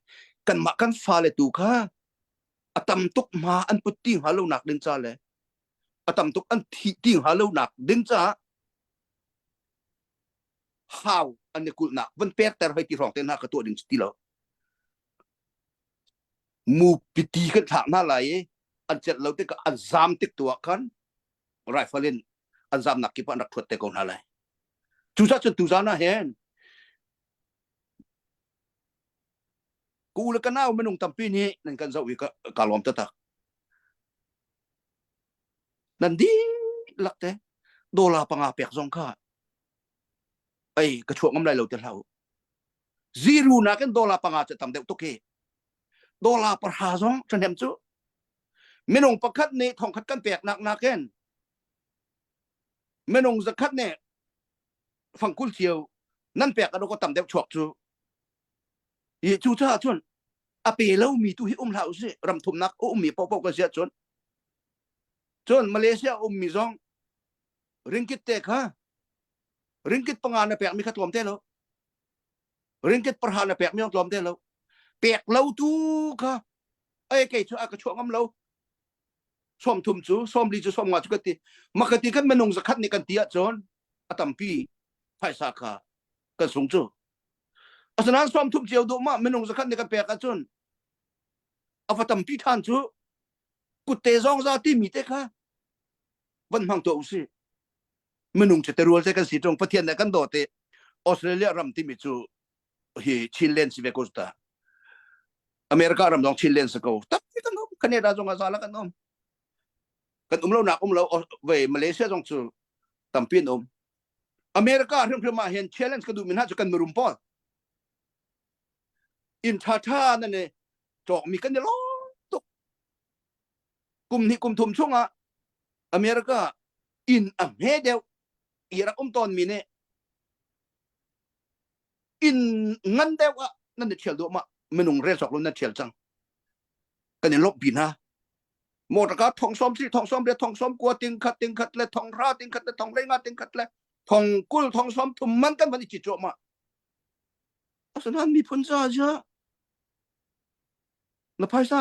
kanmah kan fale tu kha a tam tuk hma an put ti hnga lo nak ding ca le a tam tuk an thi ti hnga lo nak ding ca. Hau an i kulhnak van pekter hoi ti hrawng te hna ka tuah ding ti lo. Mu piti kan thlak hna lai i an celh lo tikah an zam tik tu ah khan rifle in an zamnak kip ah an rak thuat te ko hna lai. Cucaah cun tuzan ah hin ka u le ka nau minung tampi nih nan kan zoh i ka, ka lawm taktak. Nan dihlak te dollar panga pek zong kha ei ka chuak ngam lai lo te hlah u. Zero nakin dollar panga cu tam deuh tuk hi. Dollar pahra zong ṭhahnem cu minung pakhat nih thongkhat kan peknak nakin minung zakhat nih fangkul cio nan pek a ko tam deuh chuak cu i cu caah cun a pe lomi tu hi um hlah usih ram thumnak a ummi paohpaoh kan si ahcun cun Malaysia ummi zong ringkit te kha ringkit panga na pekmi kha tlawm te lo ringkit parha na pekmi zong tlawm te lo pek lo tu kha ai kei cu a ka chuah ngam lo som thum cu som li cu som nga cu ka ti makati kan minung zakhat nih kan ti ahcun a tampi phaisa kha kan sung cu asinain som thum cio duh ma minung zakhat nih kan pek ahcun a va tampi than cu kutte zong za ti mi te kha van hmang tuah usih minung cu terual te kan si tung pathian nih kan daw te Australia ram timi cu hi Chinland si ve ko ta America ram zong Chinland si ko tampi kan um Canada zong a zala kan um kan um lo nak um lo ve Malaysia zong cu tampi an um America hrimhrim ah hin challenge ka duh mi hna cu kan mirum pawl inn tha tha na ne cawk mi kan i lawm tuk kum hnih kum thum chungah America inn a hme deuh i rak um tawn mi nih inn ngan deuh ah nan i thial duahmah minung rel cawk lo nan thial cang kan in lawmhpi hna motor car thong som si thong som le thong som kua ting khat ting khat le thong ra ting khat le thong lei nga ting khat le thong kul thong som thum man kan van i chi cuahmah asinain miphun ca ja na phaisa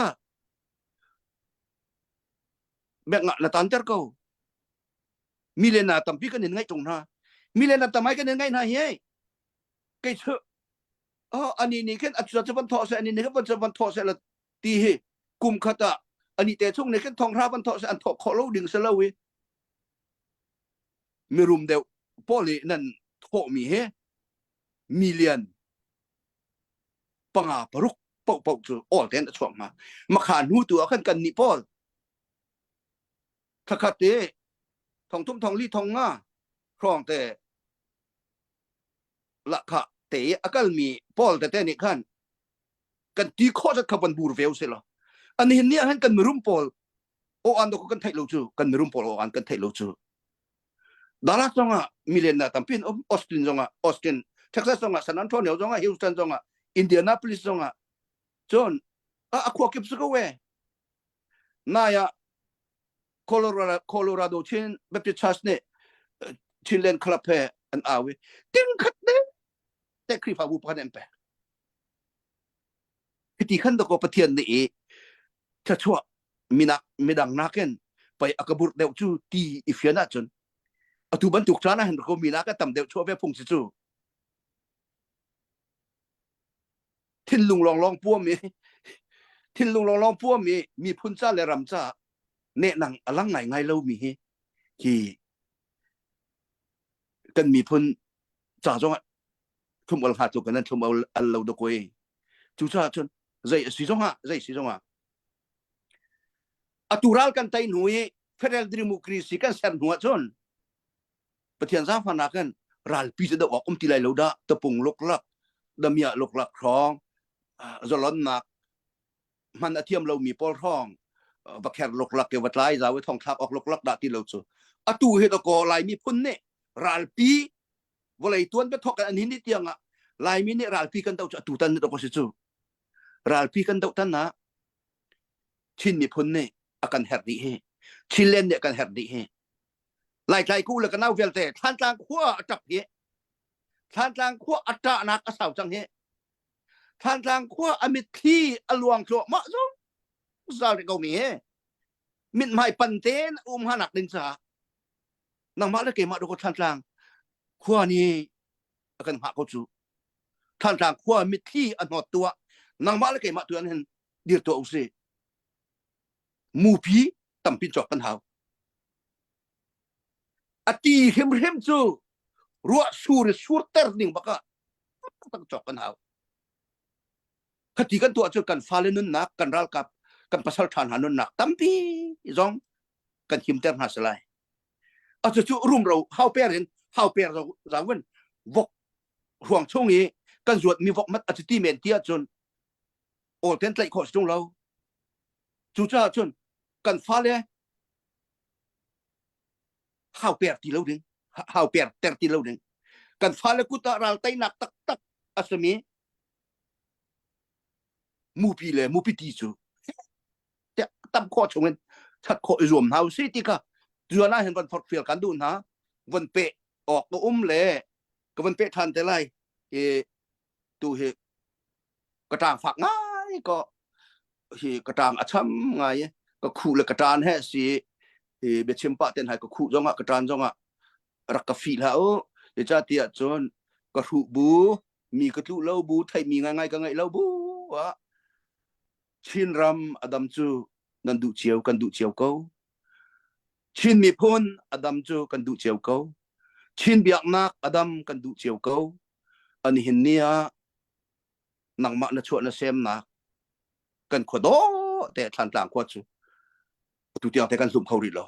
bek nga na tan ter ko mi le na tampi kan in ngaih tung hna mi le na tamai kan in ngaih hna hi kei chu oh ani ni khin achu chu van tho se ani ni khin van chu van tho se la ti hi kum khat ah ani te chung ne khin thong hra van tho se an tho kho lo ding se lo i mirum deuh pawl i nan thawh mi he million panga paruk po po cu all ten a chuak hnga makha hnu tu ah khan kan nih pawl thakhat te thong thum thong li thong nga hrawng te lakha te a kalmi pawl tete nih khan kan ti khawh zat kha van bur veu se lo an hin ni ah hin kan mirum pawl o an do kan theih lo cu kan mirum pawl o an kan theih lo cu Dallas zongah million na tampi an um Austin zongah Austin Texas zongah San Antonio zongah Houston zongah Indianapolis zongah cun a khua kip si ko we nai ah Colorado Colorado Chin Baptist Church nih Chinland Club he an au i ting khat te te Khrihfabu pakhat an pek hiti khan dakaw Pathian nih i thluachuah minak midang nakin pei a ka burh deuh cu ti i fian ahcun atu bantuk caan ah hin ko minak a tam deuh chuah ve phung si cu thinlung lawnglawng puam i thinlung lawnglawng puam i miphun ca le ram ca nehnang a lang ngaingai lomi hi hi kan miphun ca zongah thlum ol hnga tluk in an thlum al lo dawkaw cucaah cun zei a si zongah zei si zongah atu ral kan tei hnu i federal democracy kan ser hnu ahcun Pathian zaangfahnak in ralpi cu doh awk um ti lai lo dah tapung luklak damia luklak hrawng zalonnak hman a thiam lomi pawl hrawng va kher luklak ke va tlai zau i thong thlak awk luklak dah ti lo cu atu hi dakaw Laimi phun nih ralpi vawlei tuan biathok an hin ni tiang ah Laimi nih ralpi kan doh cu atu tan ni dakaw si cu ralpi kan doh tan ah Chin miphun nih a kan herh dih hi Chinland nih a kan herh dih hi Laitlai ku le ka nau vialte Thlantlang khua a ṭap hi Thlantlang khua a ṭahnak a sau cang hi Thlantlang khua a mitthli a luang thluahmah zungzal rih ko mi hi mithmai pan tein um hanak ding caah nangmah le keimah dawkaw Thlantlang khua nih. A kan hngah ko cu. Thantlang khua mitthli a hnawt tu ah nangmah le keimah tu an hin dir tuah usih. Mupi tampi cawk kan hau. A ti hrimhrim cu ruah sur i surter ding bak ah tak cawk kan hau. Khati kan tuah cu kan fale nunnak, kan ralkap, kan pasal ṭha hna nunnak tampi zong kan himter hna si lai. A cu rumro hau per in hau per zau in vok ruang chung i kan zuat mi vok mat a ti men ti ahcun awl ten tlaih khawh si ṭung lo. Cucaah cun kan fale hau per ti lo ding hau per ter ti lo ding kan fale kut ah ral teinak taktak a simi mupi le mupi ti cu tam khawh chungin that khawh i zuam hna usih ti kha tuan ah hin van forhfial kan duh hna von pe awk ka um le ka von pe ṭhan te lai i tu hi ka ṭang fak ngai ko hi ka ṭang a cham ngai ka khuh le ka ṭan he si hi biachim pah ten hai ka khuh zongah ka ṭan zongah rak ka fih hlah u zeicahtiah cun ka hruh bu mi ka tluh lo bu theihmi ngaingai ka ngeih lo bu ah Chinram a dam cu nan duh cio kan duh cio ko Chin miphun a dam cu kan duh cio ko Chin biaknak a dam kan duh cio ko an hin ni ah nangmah na chuah na semnak kan khua dawh te Thlantlang khua cu tu tiang te kan hlum kho rih lo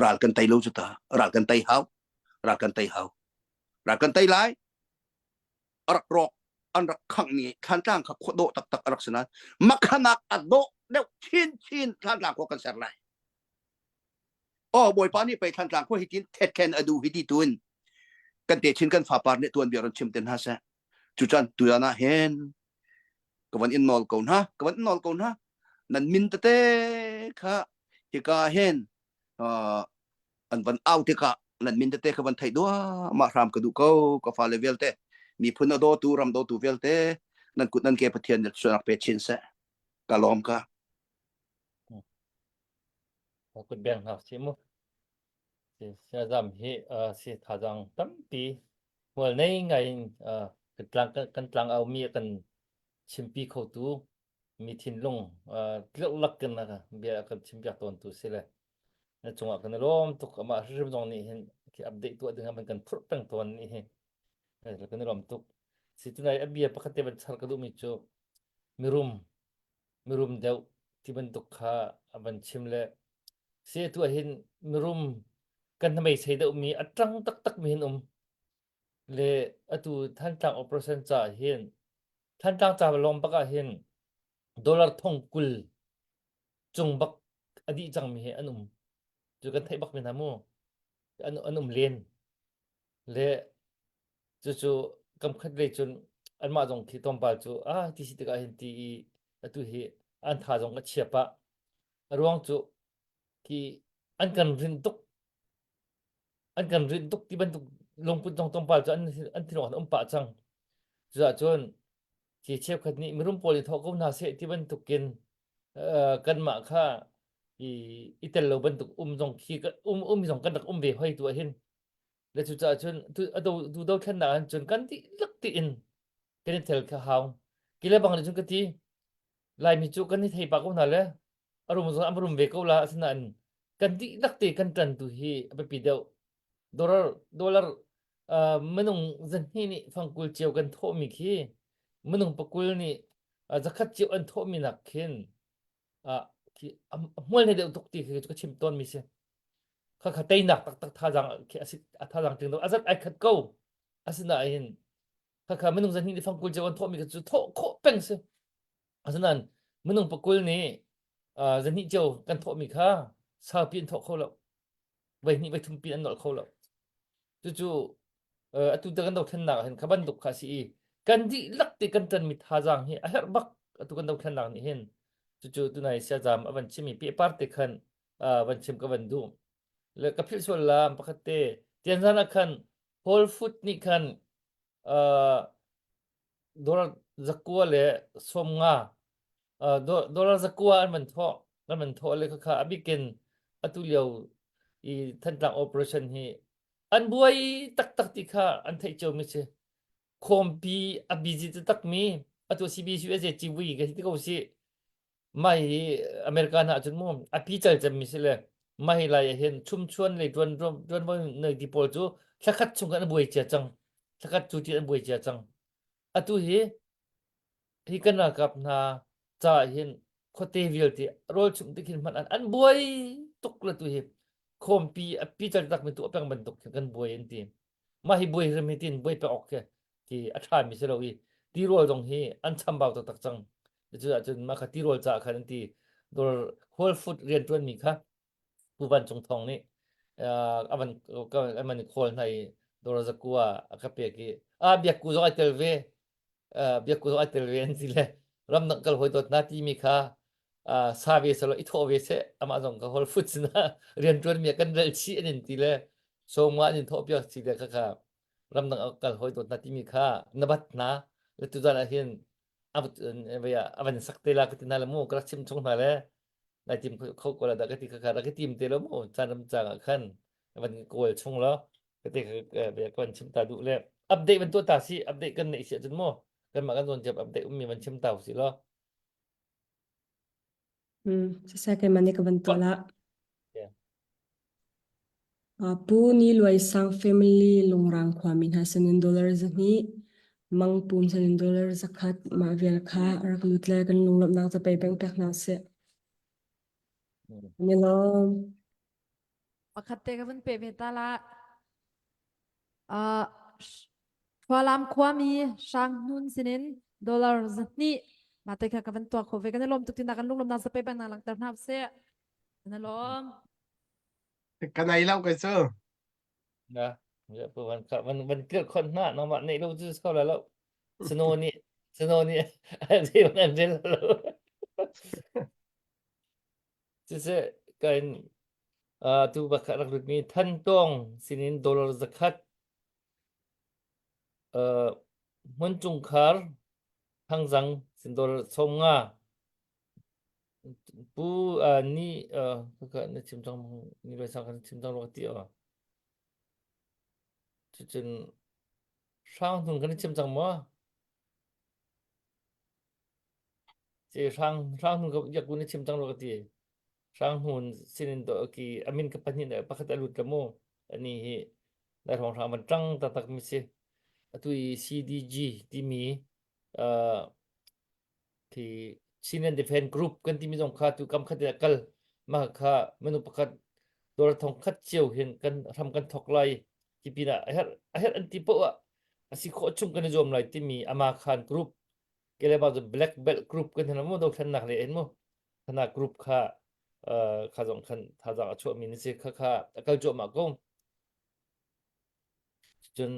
ral kan tei lo cu ta ral kan tei hau ral kan tei hau ral kan tei lai a rak rawk an rak khangh Thlantlang kha khua dawh taktak a rak si nain makhanak a dawh deuh chinchin Thlantlang khua kan ser lai. Aw Bawipa nih pei Thlantlang khua hi tin thetken a duh hi ti tuin kan te chin kan fapar nih tuan bia ron chim ten hna seh. Cucan tuyan ah hin ka van in nawl ko hna ka van in nawl ko hna nan min tete kha hika hin uh, an van au tikah nan min tete ka van theih dua mah hram ka duh ko ka fale vialte miphun a dawtu ram dawtu vialte nan kut nan ke pathian nih sunak pe chin seh ka lawm ka kut beng hna si mu siazam hi si thazang tampi hmual nei ngai in kan tlang kan tlang au mi kan chimpi khotu mi thinlung tlirhlak in bia kan chimpiak tawntu si le na cungah kan i lawm tuk amah hrimhrim zong nih hin khi update tuah ding ah kan phurh peng tawn nih hi kan i lawm tuk si tunai a bia pakhat te van char ka duhmi cu mirum mirum deuh ti bantuk kha a van chim le si tu ah hin mirum kan hnamei sei deuh mi a ṭang taktak mi hin um le atu Thantlang operation ca hin Thantlang ca lawng bak ah hin dollar thong 20 cung bak a dih cangmi hi an um. Cu kan theih bak mi hna mu. An, an um len. Le cucu kamkhat lei cun anmah zong khi tlawmpal cu ah ti si tikah hin ti i atu hi an tha zong a chia pah. A ruang cu khi an kan rin tuk an kan rinh tuk ti bantuk lungput zong tlawmpal cu an an thinlung an um pah cang. Cucaah cun khi cheukhat nih mirum pawl i thawh ko hna seh ti bantukin uh, kanmah kha i i tel lo bantuk um zong khi um um zong kan rak um ve hoi tu ah hin le cucaah cun tu ado tu dothlennak ah cun kan dihlak tiin kan i tel kha hau kile bang nih cun ka ti Laimi cu kan i thei pah ko hna le a rum zong an rum ve ko la asinain kan dihlak te kan ṭan tu hi a biapi deuh dollar dollar uh, minung zahnih nih fangkul cio kan thawhmi khi minung pakul nih uh, zakhat cio an thawhmi nak khin uh, khi a hmual ne deuh tuk ti khi ka chim tawn mi si kha kha teinak taktak thazang khi asi a thazang ting do azat ai khat ko asinain kha kha minung zahnih nih fangkul cio an thawhmi kha cu thawh khawh peng si Asinain minung pakul nih uh, zahnih cio kan thawhmi kha saupi an thawh kho lo. Voi hnih voi thum pi an nolh kho lo. Cucu uh, atu te kan dothlennak ah hin kha bantuk kha a si i kan dihlak te kan ṭanmi thazaang hi a herh bak atu kan dothlennak nih hin cucu tunai siazam a van chimmi pehpar te khan uh, van chim ka van duh. Le ka philh sual lam pakhat te tianzan ah khan Whole Food nih khan uh, dollar zakua le 50 uh, dollar zakua an man thawh an man thawh le khakha abikin atu lio i Thantlang operation hi an buai taktak ti kha an theih cio mi si. Khawmpi a busy taktakmi atu CBCUSA civui ka si ti ko si. Mah hi America hna ahcun mu a pical cemmi si le mah hi lai ah hin chumchuan lei tuan tuanvo nei ti pawl cu thlakhat chung kan buai cia cang. Thlakhat cu ti an buai cia cang. Atu hi hi kan ralkap hna caah hin khuate vialte rawl chumh tik hin hmanh an an buai tuk le tu hi khawmpi a pical takmi tu a peng bantuk khin kan buai an ti. Mah hi buai hrim hi tin buai pek awk khi ti a ṭhami si lo i tirawl zong hi an chambau taktak cang. Cu ahcun mah kha tirawl caah khan an ti dawr Whole Food rianṭuanmi kha Pu Van Cung Thawng nih uh, a van a van i khawl hna i dawr zakua a ka pek i ah biakku zong ai tel ve uh, biakku zong ai tel ve an ti le ramdang kal hawi dawt na timi kha uh, sa ve selo i thawh ve seh amah zong ka Whole Foods na rianṭuanmi ah kan rel chih an in ti le sawmnga an in thawh piak si le kha kha ramdang a kal hawi dawt na timi kha na bat hna le tuzan ah hin a van sak te la ka ti hna le mu ka rak chim chung hna le nai tim kho ko la dah ka ti kha kha rak i tim te lo mu caan ram cang ah khan van kawl chung lo ka te kha ka van chim ta duh le update van tuah ta si update kan neih si ahcun mu kanmah kan zawn ciap update ummi van chim ta si lo Hmm, siseh keimah nih ka van tuah la. Pu Ni Luai Sang family Lungrang khuami hna sinin dollar 200, Mang Pum sinin dollar 100 mah vial kha rak lut le kan lunglawmhnak ca pei peng pek hna sih. Ni lawm. Pakhat te ka vun pe ve ta la. Uh, Falam khuami Hrang Hnun sinin dollar 200 mah te kha ka van tuah kho ve. Kan i lawm tuk tina kan lunglawmnak ca pei peng na langhter hna sih. Kan i lawm. Ka nei lo kai cu. Na, ya pu van ka van van kir khon na na ma nei lo chu ko la lo. Snow ni snow ni zei van an rel lo. Siseh kan uh, tu bakha rak lut mi Than Tong sinin dollar zakhat uh, hmun chungkhar Thangzang sin dollar 50 Pu uh, ni uh, ka na chim cang ni lo sang kan chim cang ro ti aw. Cucun hrang hnun kan chim cang maw? Ci hrang hrang hnun ka yak na chim cang ro ka ti. Hrang hnun sinin do ki amin ka pahnih le pakhat a lut la mu. Ani hi lai hrong hrang man tang taktak mi si. Atu i CDG timi uh, Khi Chinland Defense Group kan timi zong kha tu kam khat in a kal. Mah kha minung pakhat dollar thong khat cio hin kan hram kan thok lai. Hi pinah a herh a herh an ti poah ah a si khawh chung kan i zuam lai timi Ama Khan Group kele ba Black Belt Group kan hna mu dothlennak le en mu khana group kha kha zong khan thazaang a chuahmi na si kha kha a kal cuahmah ko. Cun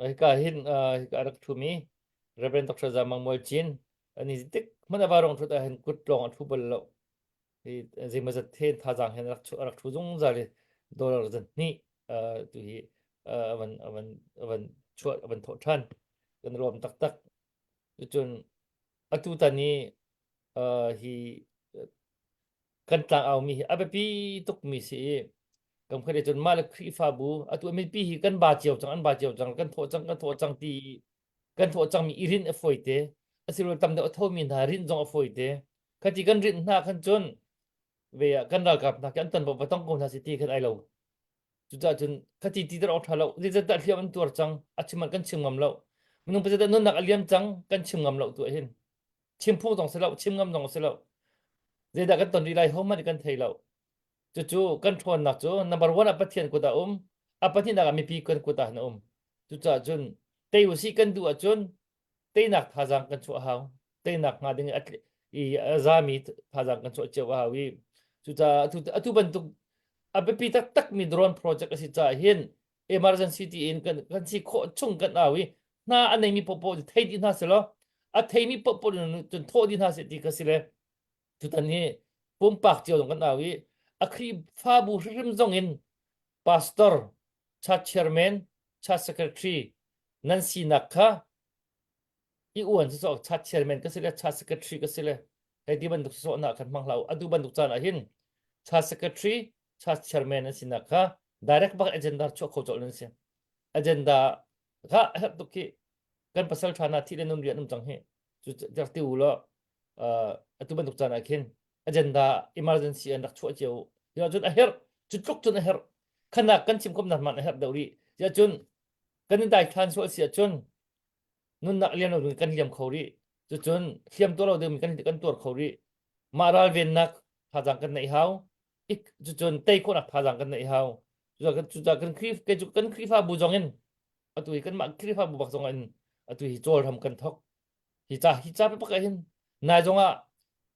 Hika hin hika a rak ṭhumi Reverend Dr. Za Mang Mual Cin ani tik hmanh a varong ṭhut ahhin kut lawng a ṭhu bal lo. Hi zeimawzat the thazaang hin a rak a rak ṭhu zungzal i dollar zan hnih tu hi a van a van a van chuah a van thawh ṭhan. Kan lawm taktak. Cun atu tan i hi kan tlangau-mi hi a biapi tukmi si i kam khat cun mah le Khrihfabu atu mipi hi kan ba cio cang an ba cio cang kan thawh cang kan thawh cang ti kan thawh cangmi i rinh a fawi te asilo tam deuh a thomi hna rinh zong a fawi te khati kan rinh hna khan cun ve ah kan ralkap hna khi an ton va tong ko hna si ti khan ai lo cucaah cun khati ti dar awk ṭha lo zeizat dah hliam an tuar cang a chim kan chim ngam lo minung pazat nunnak a liam cang kan chim ngam lo tu ah hin chim phung zong si lo chim ngam zong si lo zeidah kan ton rih lai hohmanh kan thei lo cucu kan ṭhawnnak cu number one ah Pathian kut ah um a pahnihnak ah mipi kan kut ah na um cucaah cun tei usih kan duh ahcun teinak thazaang kan chuah hau teinak hnga ding i a zami thazaang kan chuah cio a hau i cucaah atu atu bantuk a biapi taktak mi drone project a si caah hin emergency tiin kan kan si khawh chung kan au i hna a neimi popo thei dih hna selaw a theimi popo cun thawh dih hna seh ti kha si le tutan hi pumpak cio zong kan au i a Khrihfabu hrimhrim zong in pastor church chairman church secretary nan sinak kha i uan si so church chairman ka si le church secretary ka si le hei ti bantuk so na kan hmang hlah atu bantuk caan ah hin church secretary church chairman an sinak kha direct bak agenda chuah kho colh nan si. Agenda kha a herh tuk khi kan pasal ṭha hna thi le nun rian um cang hi cu rak ti u law atu bantuk caan ah khin agenda emergency an rak chuah cio hi ahcun a herh cu tluk cun a herh khanak kan chim khomnak man a herh deuh rih cun kan in daithlan sual si ahcun nunnak liam lo ding kan liam kho rih cucun hliam tuar lo ding kan kan tuar kho rih mah ralvennak thazaang kan neih hau ik cucun tei khawhnak thazaang kan neih hau cucaah kan Khrih kan Khrihfabu zong in atu hi kanmah Khrihfabu bak zong in atu hi cawl hram kan thok hi ca hi ca pak ah hin nai zong ah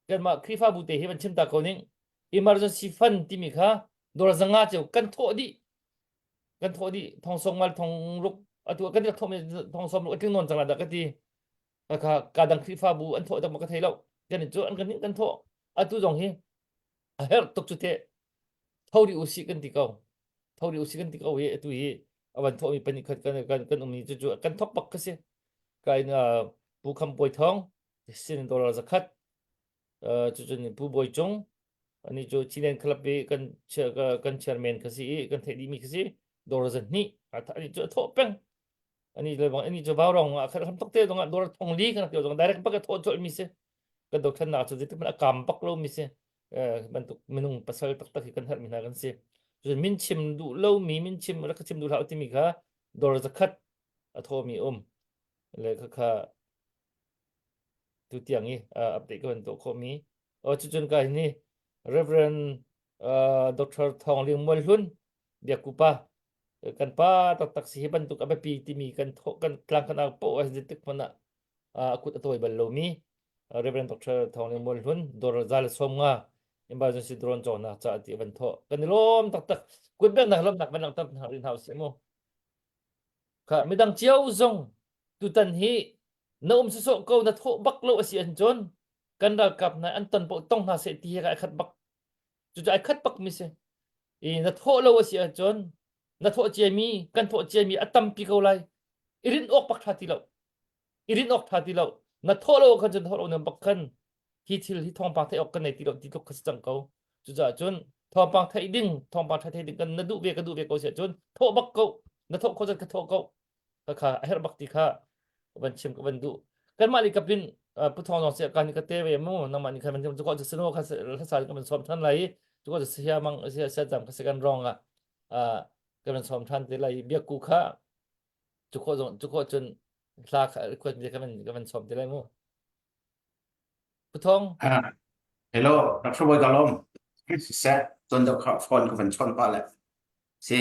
kanmah Khrihfabu te hi van chim ta ko ning emergency fund timi kha dawr zanga ceu kan thawh dih kan thawh dih thong song mal thong ruk atu kan rak thawh mi thong som ruk atling non cang la dah ka ti kha ka dang Khrihfabu an thawh dak ma ka thei lo kan cu an kan kan thawh atu zong hi a herh tuk cu te tho ri usih kan ti ko tho ri usih kan ti ko hi atu hi avan thawh mi pani khat kan kan kan um ni cu cu kan thok bak ka si ka in pu kham poi thong sin dollar zakhat cu cun pu bawi cung ani cu Chilen Club i kan kan chairman ka si i kan theih dih mi ka si dollar zan hnih ani cu a thawh peng ani le bang ani cu vau rong ah khat ham tok te dong ah dollar thong li kan ti zong direct bak a thawh colh mi si kan dothlennak cu zeitik hmanh a kam bak lo mi si bantuk minung pasal taktak hi kan herh mi hna kan si cun min chim duh lo mi min chim rak chim duh hlah timi kha dor zakhat a thaw mi um le kha kha tu tiang i update ka van tuah khawh mi o cucun ka ni Reverend Dr. Thong Ling Mual Hlun biakupa kan pa taktak si hi bantuk a biapi timi kan kan tlang kan au po a zeitik hmanh ah a kut a tawi bal lomi Reverend Dr. Thawng Lian Mual Hlun dor zal som nga emergency drone cawknak ca ti van thawh kan i lawm taktak kut bek lawmnak van langhter hna rin hau si mu kha midang cio zong tutan hi na um sawsawh ko na thawh bak lo asi an cun kan ralkap hna an ton po tong hna seh ti hi ai khat bak cucu ai khat bak mi si i na thawh lo asi ahcun na thawh ciami kan thawh ciami a tampi ko lai i rin awk bak tha ti lo i rin awk tha ti lo na thawh lo khan cun thawh lo na bak khan hi thil hi thawngpang theih awk kan nei ti lo ti tluk kha si cang ko cucaah cun thawngpang theih ding thawngpang tha theih ding kan na duh ve ka duh ve ko si ahcun thawh bak ko na thawh kho cun ka thawh ko ka kha a herh bak ti kha van chim ka van duh kanmah li kapin pu thawng zong sia kan ka te ve mu nangmah nih khan van chim cu ko sino kha hlasa kan van sawm than lai cu ko sia mang sia sia jam kha sekan rong ah kan van sawm than te lai biakku kha cu khawh zong cu khawh cun hla kha request mi ka van ka van sawm te lai mu Pu Thawng Hello Dr. Boy ka lawm siseh ton deuh kha phone ka van chon pah le si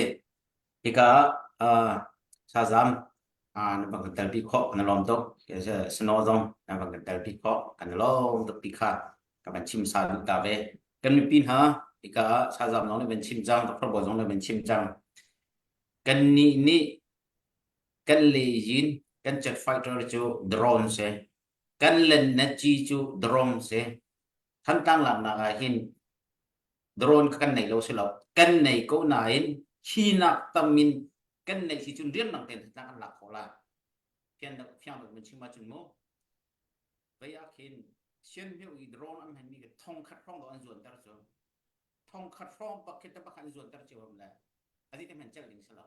hika ah thazam na bang kan telpi khawh na lawm tuk snow zong na bang kan telpi khawh kan lawm tuk ti kha ka van chim sa duh ta ve kan mipi hna hika ah thazam zong nih van chim cang Dr. Boy zong nih van chim cang kan nih nih kan leyin kan jet fighter cu drone si kan lennet ci cu drone si Thantlang laknak ah hin drone kan nei lo si lo kan nei ko nain hi nak tam in kan neih si cun rianrang tein Thantlang kan lak khawh la fian deuh fiang deuh mun chim ahcun mu vei ah khin Sianhmeu i drone an hmanmi khi thong khat hrawng do an zuanter cu thong khat hrawng bak khi te bak an zuanter cio ham le adi te hman celh ding si lo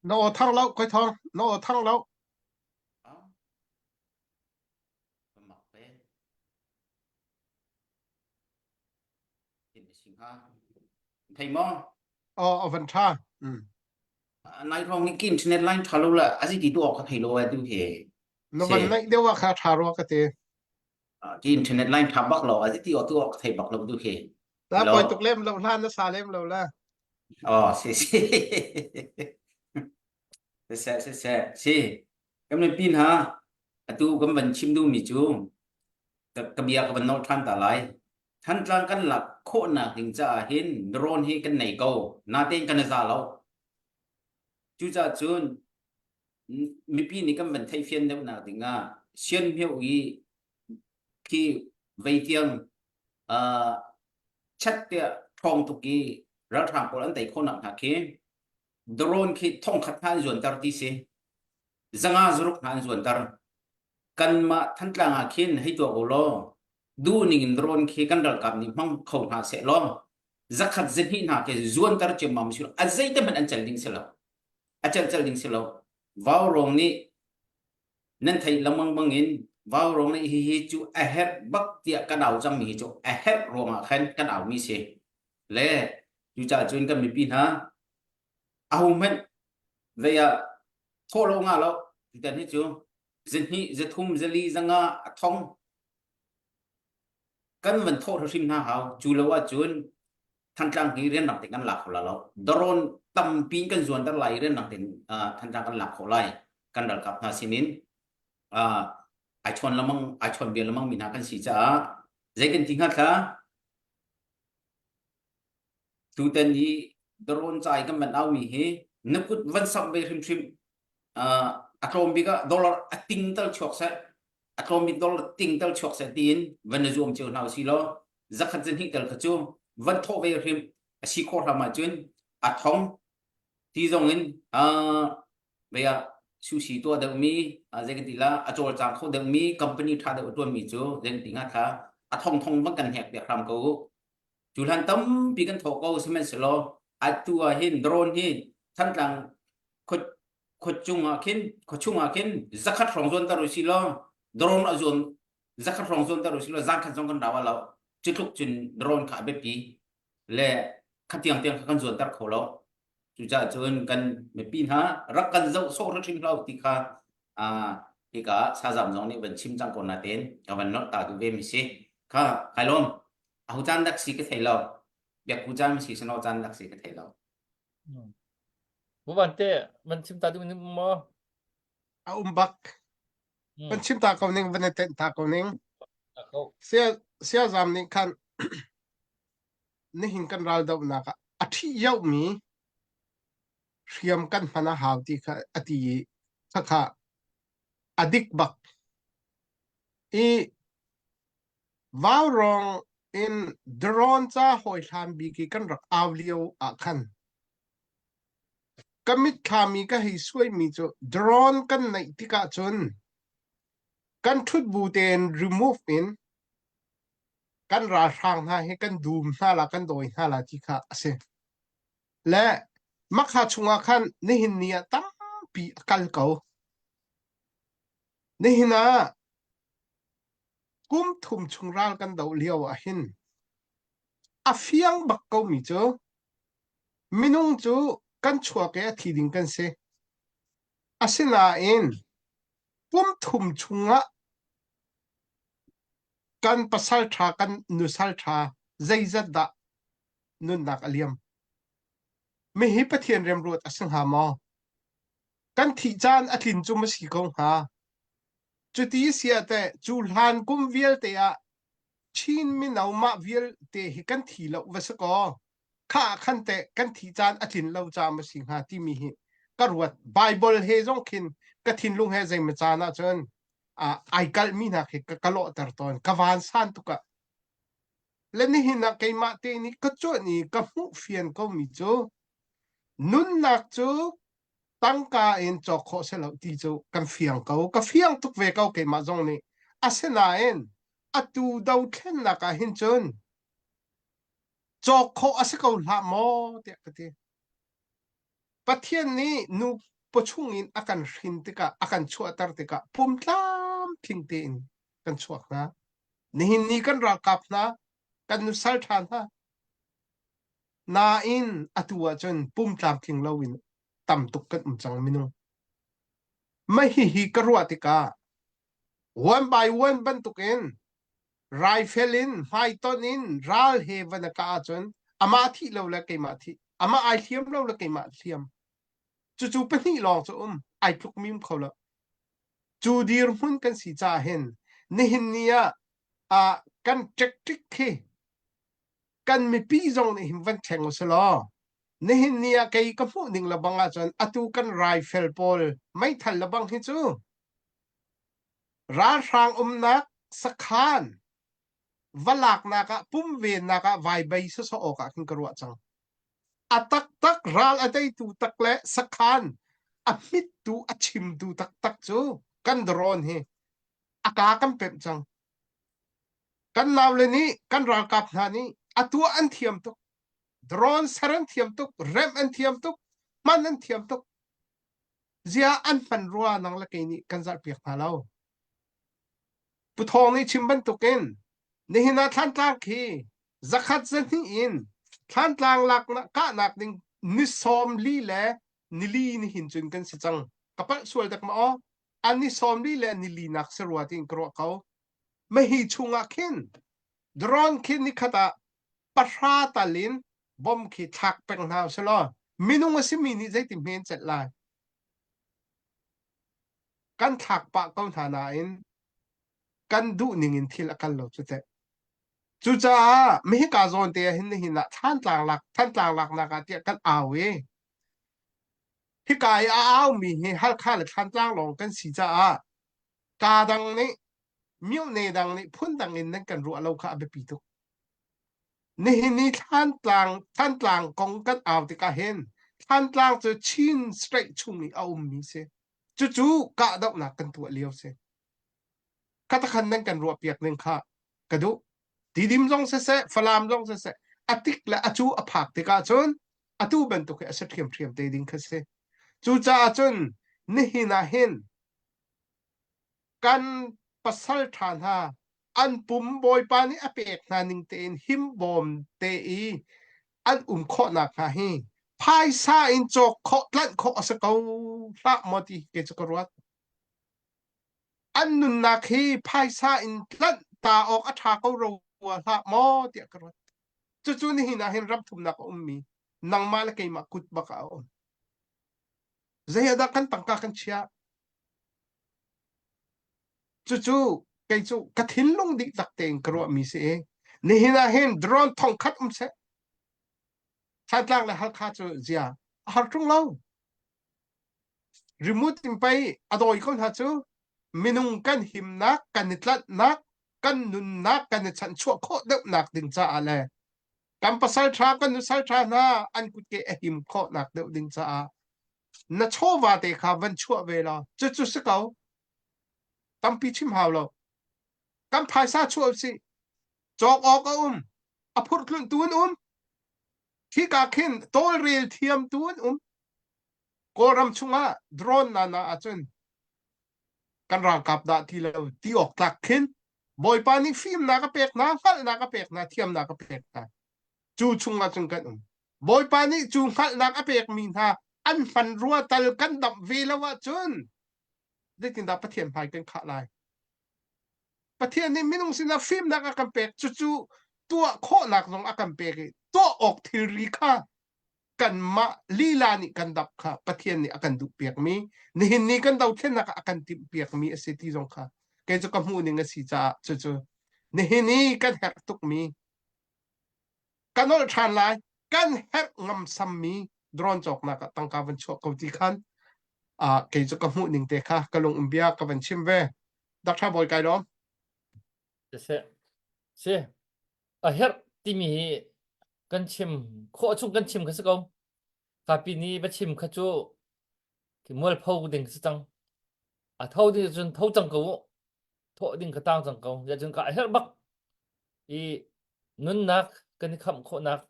Na aw thang lo koi thong na aw thang lo ah mak pe tin si hnga thei maw aw a van tha mm nai rong ni ki internet line tha lo la azi ti tu ok ka thei lo tu he na van naih deuh ah kha tha rua ka ti ki internet line tha bak lo azi ti o tu ok thei bak lo tu he la poi tuk lem lo hlan na sa lem lo la oh si si si si si si kan mi pin ha atu kan van chim du mi cu ka bia ka van nol than ta lai Thantlang kan lak khawhnak ding caah hin drone hi kan nei ko natein kan i za lo cucaah cun mipi nih kan van theihfian deuhnak ding ah Sianhmioh i khi vei tiang uh, chat tiah ṭhawng tuk i ralhrang pawl an tei khawhnak hna khi drone khi thongkhat hna an zuanter ti si zanga zaruk hna an zuanter kanmah Thantlang ah khin hei tuak u law duhning in drone khi kan ralkap nih hmang kho hna seh law zakhat zahnih hna khi zuanter ciammam si a zeite hmanh an cel ding si lo a cel cel ding si lo. Vaurawng nih nan theih lengmang bangin Vaurawng nih hihi cu a herh bak tiah kan au cangmi hi cu a herh ruangah khan kan aumi si. Le cucaah cun kan mipi hna ahohmanh vei ah thawh lo nga lo tutan hi cu zahnih zathum zali zanga a thong kan van thawh hrim hna hau cu lo ahcun Thantlang hi rianrang te kan lak kho la lo drone tampi kan zuanter lai rianrang ten Thantlang kan lak khawh lai kan ralkap hna sinin ai chawn lamang ai chawn bia lamang mi hna kan si caah zei kan ti hnga thla Tutan i drone ca i kan van aumi hi na kut van samh ve hrimhrim. Uh, a tlawm bik ah dollar a ting tal chuak seh, a tlawm bik dollar ting tal chuak seh tiin van na zuam cio hna usih law zakhat zahnih tal kha cu van thawh ve hrim a si khawh hram ahcun a thong ti zong in uh, vei ah sushi tuah deuhmi zei kan ti la a cawlcang kho deuhmi company ṭha deuh a ṭuanmi cu zei kan ti hnga kha a thong thong van kan hnek piak hram ko u. Cu hlan tampi kan thawh ko sihmanhsehlaw atu ah hin drone hi Thantlang khuachung ah khin khuachung ah khin zakhat hrawng zuanter u sih law drone a zuan zakhat hrawng zuanter u sih law zan khat zong kan rau lo cu tluk cun drone kha a biapi le khatiang tiang kha kan zuanter kho lo cucaah cun kan mipi hna rak kan zoh sawh hrim hlah ti kha hika sazam zong nih van chim cang ko na ten ka van nolh ta duh ve mi si kha kai lawm aho caan dak si ka thei lo biakku caan si sano caan dak si ka thei lo Bu van te van chim ta duh ning maw a um bak van chim ta ko ning van tenh ta ko ning sia sia zam nih khan nihin kan ral dohnak ah a ṭhi yohmi hriam kan hman a hau ti kha a ti i khakha a dik bak i Vaurawng in drone ca hawihlan bik i kan rak au lio ah khan ka mitthlam i ka hei suaimi cu drone kan neih tikah cun kan ṭhut bu tein remove in kan ralhrang hna hi kan dum hna la kan dawi hna la ti kha a si. Le makha chungah khan nihin ni ah tampi a kal ko. Nihin ah kum thum chung ral kan doh lio ah hin a fiang bak komi cu minung cu kan chuak i a thi ding kan si. Asinain kum thum chungah kan pasal ṭha kan nusal ṭha zeizat dah nunnak a liam. Mihi Pathian remruat a si hnga maw? Kan thih caan a tlin cu ma si ko hnga? Cuti si ah teh cu hlan kum vialte ah Chin mino mah vialte hi kan thi lo va si kaw kha ah khan teh kan thih caan a tlin lo caah ma si hnga timi hi ka ruat. Bible he zong khin ka thinlung he zeimaw caan ahcun uh, ai kalhmi hna khi ka, ka lawhter tawn. Ka vansan tuk ah. Le nihin ah keimah te nih ka cuanh i ka hmuh fian komi cu nunnak cu tangka in cawk khawh si lo ti cu kan fiang ko. Ka fiang tuk ve ko keimah zong nih. Asinain atu dothlennak ah hin cun cawk khawh a si ko hlah maw tiah ka ti. Pathian nih nu pawchung in a kan hrin tikah a kan chuahter tikah pum tlamtling tein kan chuak hna. Nihin ni kan ralkap hna, kan nusal ṭha hna, Nain atu ahcun pum tlamtling loin tam tuk kan um cang minung. Mah hihi ka ruah tikah one by one bantukin rifle in hmaitonh in ral he van a kah ahcun amah thih lo le keimah thih, amah ai hliam lo le keimah hliam. Cucu pahnih lawng cu um, ai tluk mi um kho lo. Cu dirhmun kan si caah hin nihin ni ah ah kan tactic khi kan mipi zong nih hin van thleng usih law nihin ni ah kei ka hmuh ning lebang ahcun atu kan rifle pawl meithal lebang hi cu ralhrang umnak sakhan va laknak ah pum vennak ah vai bei sawsawh awk ah khin ka ruah cang a taktak ral a teitu tak le sakhan a hmittu a chimtu taktak cu kan drone hi a ka kan pemh cang Kan naule nih kan ralkap hna nih a tuah an thiam tuk. Drone ser an thiam tuk, remh an thiam tuk, hman an thiam tuk. Zia an hman rua nang le kei nih kan zalhpiak hna lo. Pu Thawng nih chim bantukin nihin ah Thlantlang khi zakhat zahnih in Thlantlang laknak kahnak ding ni 40 le nili nihin cun kan si cang. Ka palh sual dek ma aw? An ni 40 le nili nak si rua tiin ka ruah ko. Mahi chungah khin drone khi nikhat ah pahra tal in bom khi thlak peng hna usih law minung a simi nih zeitin hme an celh lai? Kan thlak pah ko hna nain kan duh ning in thil a kal lo cu teh. Cucaah mihika zawn te ah hin nihin ah Thantlang lak Thantlang laknak ah tiah kan au i hika i a aumi hi Halkha le Thantlang lawng kan si caah kaa dang nih myone dang nih phundang in nan kan ruah lo kha a biapi tuk. Nihin ni Thlantlang Thantlang kong kan au tikah hin Thantlang cu Chin State chung i a ummi si. Cucu kahdohnak kan tuah lio si. Khatakhan nan kan ruahpiak ning kha ka duh. Tidim zong siseh, Falam zong siseh, a tik le a cu a phak tikah cun atu bantuk hi a si ṭhiamṭhiam te ding kha si. Cucaah cun nihin ah hin kan pasal ṭha hna an pum Bawipa nih a pek hna ning tein himbawm te i an um khawhnak hnga hi phaisa in cawk khawh tlanh khawh a si ko hlah maw ti kei cu ka ruat. An nunnak hi phaisa in tlanh ta awk a ṭha ko rua hlah maw tiah ka ruat. Cucu nihin ah hin ram thumnak a ummi nangmah le keimah kut bak ah a um. Zei ah dah kan tangka kan chiah? Cucu kei cu ka thinlung dihlak tein ka ruahmi si i nihin ah hin drone thongkhat um seh. Thantlang le Halkha cu zia a har ṭung lo. Remote in pei a dawi ko hna cu minung kan himnak, kan i tlanhnak, kan nunnak kan i chanhchuah khawh deuhnak ding caah le kan pasal ṭha kan nusal ṭha hna an kutke a him khawhnak deuh ding caah na chawva te kha van chuah ve law cucu si ko tampi chim hau lo kan phaisa chuah usih cawk awk a um a phurhtlunh tu an um khika khin tawlrel thiam tu an um kawlram chungah drone nana ahcun kan ralkap dah ti lo ti awk tlak khin bawipa nih fimnak a pek hna hngalhnak a pek hna thiamnak a pek hna cu chungah cun kan um Bawipa nih cu hngalhnak a pekmi hna an hmanrua tal kan damh ve lo ahcun zeitindah Pathian hmai kan khah lai? Pathian nih minung sinah fimnak a kan pek cucu tuah khawhnak zong a kan pek i tuah awk thilri kha kanmah lila nih kan dap kha Pathian nih a kan duh piakmi nihin ni kan dothlennak ah a kan timh piakmi a si ti zong kha kei cu ka hmuh ning a si caah cucu nihin i kan herh tukmi ka nolh ṭhan lai kan herh ngamsammi drone cawknak ah tangka van chuah ko ti khan uh, kei cu ka hmuh ning te kha ka lung um bia ka van chim ve Dr. Bawi kai lawm Si si a herh timi hi kan chim khawh chung kan chim kha si ko kapi ni va chim kha cu mualpho ding si cang a tho ding cun tho cang ko thawh ding ka tang cang ko ya cun ka a herh bak i nunnak kan i khamh khawhnak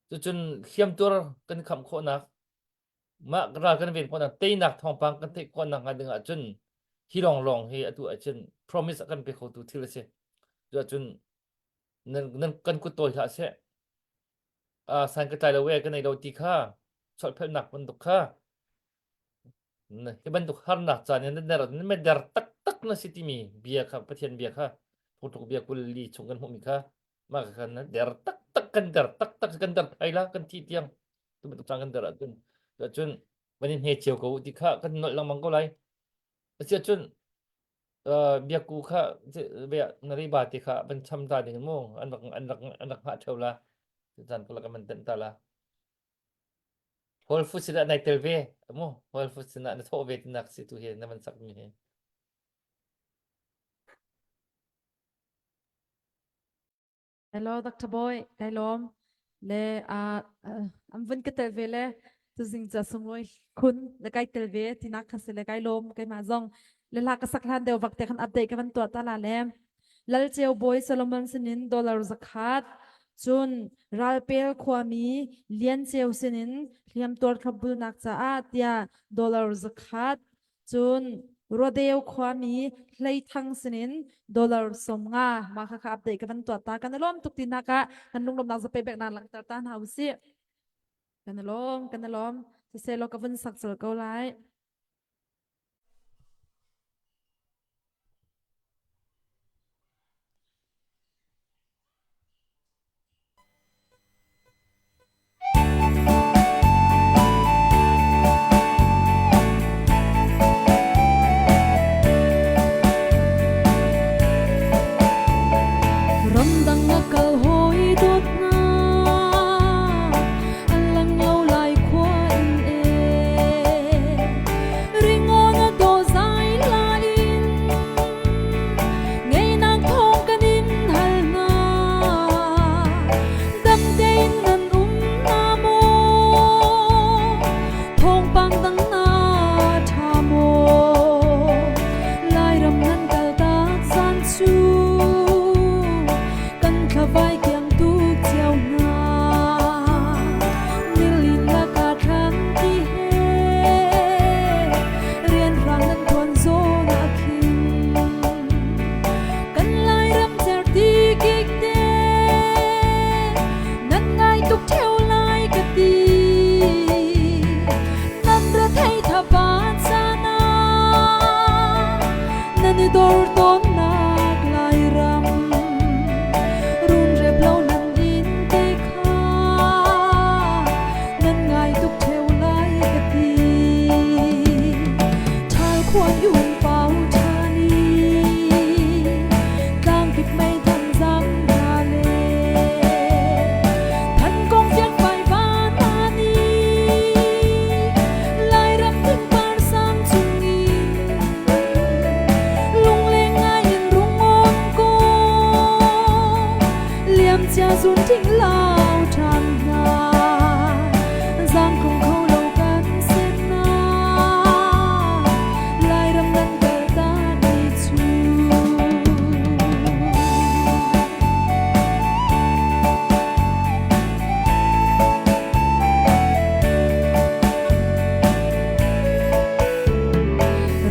cucun hliamtuar kan i khamh khawhnak mah ral kan ven khawhnak teinak thawngpang kan theih khawhnak hnga ding ahcun hi lawnglawng hi atu ahcun promise a kan pe khotu thil a si cu ahcun nan, nan kan kut tawi hlah seh uh, san ka tlai lo e ka nei lo ti kha cholhphelhnak bantuk kha Hi bantuk harnak caan in na na der taktak na si timi bia kha Pathian bia kha phungtluk bia 24 chung kan hmuhmi kha mah kha na der taktak kan der taktak kan der thai la kan thi tiang tu bantuk caan kan der ahcun cun van in hne cio ko ti kha kan nolh lengmang ko lai asiahcun biaku kha na riba ti kha van cham ta ding mu an rak an rak an rak hngah theo la caan ko la kan van tenh ta la Whole Foods sinah nai tel ve mu Whole Foods sinah na thawh ve tinak si tu hi na van sak mi hi. Hello Dr. Boy, kai lawm. Le uh, an vun ka tel ve le tuzing ca sunglawi khun le kai tel ve tinak kha si le kai lawm keimah zong le hla ka sak hlan deuh vak te khan update ka van tuah ta la le Lal Ceu Bawi Solomon sinin dollar 100. Cun Ralpel khuami Lian Ceu sinin hliamtuar thlopbulnak caah tiah dollar 100 cun Rodeo khuami Hlei Thang sinin dollar 50 mah kha kha update ka van tuah ta kan i lawm tuk ti nak ah kan lunglawmnak zapei bek nak langhter ta hna usih. Kan i lawm kan i lawm siseh law ka vun sak cel ko lai. Ramdang a kal hawi dawt hna an lang lo lai khua in e Ringawn a dawh zai la in ngeinak thawng kan in hal hna dam tein nan um na maw thawngpang dang na ṭha maw Lairam nan kal tak zan cu kan thlavai kiang tuk cio hna nilin lakah thlan ti he rianrang nan tuan zawn ah khin kan Lairam certi kik te nan ngai tuk theo lai ka ti nan ra thei thaban sana nan i dor tawnnak Lairam run rep lo nan in te kha nan ngai tuk theo lai ka ti ṭhal khuan i hung pau ṭhan i tlangkip mei thang zam hna le than kong fiak fai van ni Lairam thingpar sang chungin lungleng ngai in rung on ko liam cia zun thing lau ṭhan hna zaang tlung kho lo kan sin na Lairam nan kal tak ni cu.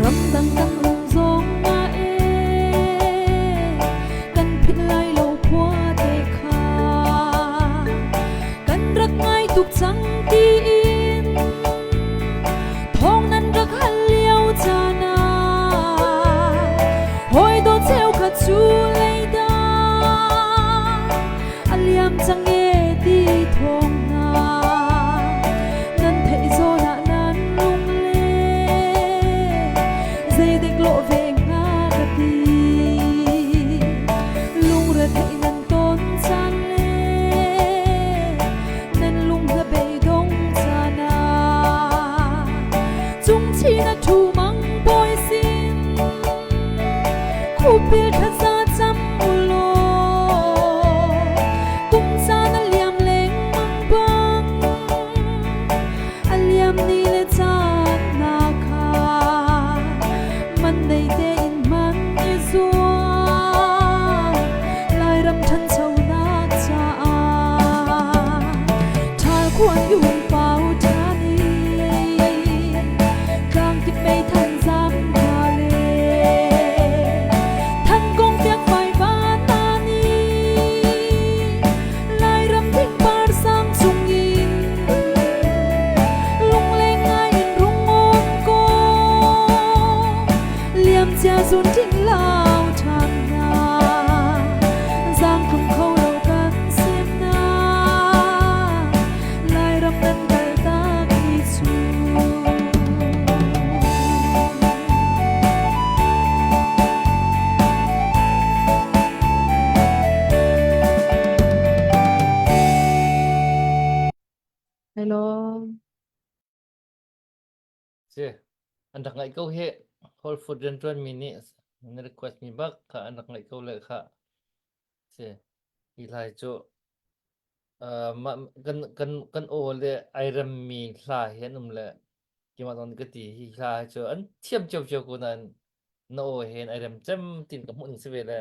Ramdang kan um zong nga e kan philh lai lo khua te kha kan rak ngai tuk cang tiin thawng nan rak hal lio caan ah hawi dawt cheukhat cu leidah a liam cang e ti thawng hna nan theih zawn ah nan lung le zeidek lawh ve hnga ka ti lungre theih nan ton caan le nan lung hla beidong caan ah cungchin a ṭhu mang bawi sin Khupil thlaza cam u law kum caan a liam lengmang bang a liam ni le caan hna kha man nei tein hman i zuam Lairam ṭhanchonak caah ṭhal khuan i hung pau ṭhan i tlangkip meithal zam hna le thankong fiakfai van hna nih Lairam thingpar sang chungin lungleng ngai in rung um ko liamcia zun thing lau ṭhan hna zaangtlung kho lo kan sem na Lairam nan kaltak ni cu. Hello. Si, an rak ngaih ko hi. Whole Food rianṭuan mi nih na request mi bak kha an rak ngaih ko le kha. Si, hi hlai cu uh, mah kan kan kan aw le ai remmi hla hi an um le keimah zong nih ka ti hi hla hi cu an thiam cio ko nain na aw he ai rem cem tin ka hmuh ning si ve le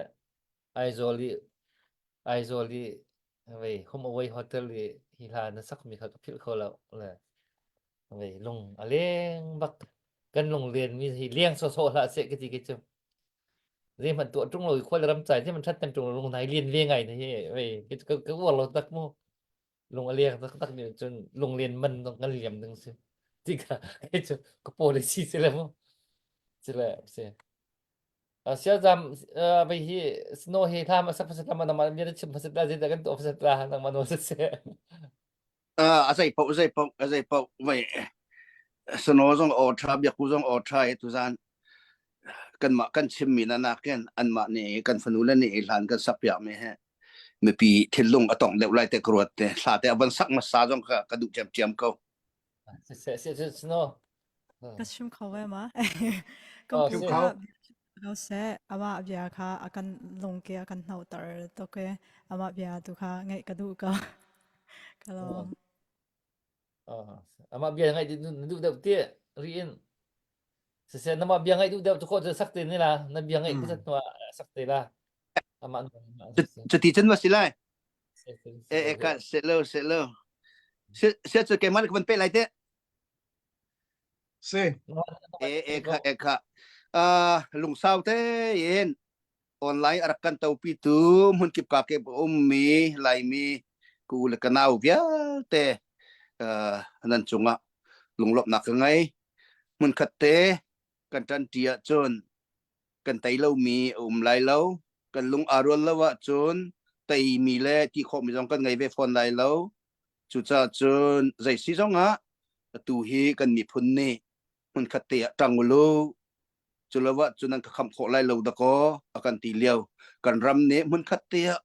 Aizawl i Aizawl i. Vei Home Away Hotel i hi hla na sakmi kha ka philh kho lo. Le vei lung a leng bak. Kan lung len mi hi leng sawsawh hlah seh ka ti ke cu. Zeihmanh tuah ṭung lo i khual ram cai zeihmanh ṭhat tem ṭung lo lung nai lian ve ngai na hi vei ka ka uar lo tak mu. Lung a leng taktak nih cun lunglen man zong kan liam ding si. Ti kha kei cu ka policy si le mu. Si le si. Siazam vei hi snow hi thlam a sak pasat la nangmah mi na chim pasat la zeidah kan tuah pasat la nangmah nawl siseh. A zei paoh zei paoh a zei paoh vei snow zong aw ṭha biakku zong aw ṭha i tuzan kanmah kan chimmi na nakin anmah nih kan fanu le nih hlan kan sak piak mi he mipi thinlung a tong deuh lai te ka ruat te hla te a van sak hmasa zong kha ka duh ṭiamṭiam ko. Siseh siseh snow. Ka chim kho ve ma? Kan Oh, pu si. kha ko seh amah bia kha a kan lungke a kan hnoter tuk i amah bia tu kha ngaih ka duh ko. Ka lawm. Oh, amah bia ngaih na duh deuh ti riin. Siseh namah bia ngaih duh deuh tu khawh cu sak te ni la na bia ngaih pasat hnu ah sak te la. Amah Cuti cun ma si lai? E e ka se lo se lo. Se se cu keimah ka van pe lai te. Si. E e kha e kha. Uh, lungsau te in online a rak kan topi tu hmunkip ka ke ummi laimi ku le kanau vialte uh, nan cungah lunglawmhnak ka ngei hmunkhat te kan ṭan ṭi ahcun kan tei lomi a um lai lo kan lung aa rual lo ahcun teimi le ti khawhmi zong kan ngei ve fawn lai lo cucaah cun zei si zongah atu hi kan miphun nih hmunkhat te ah ṭang ulu cu lo ah cun nan ka khamh khawh lai lo dakaw a kan ti lio kan ram nih hmunkhat te ah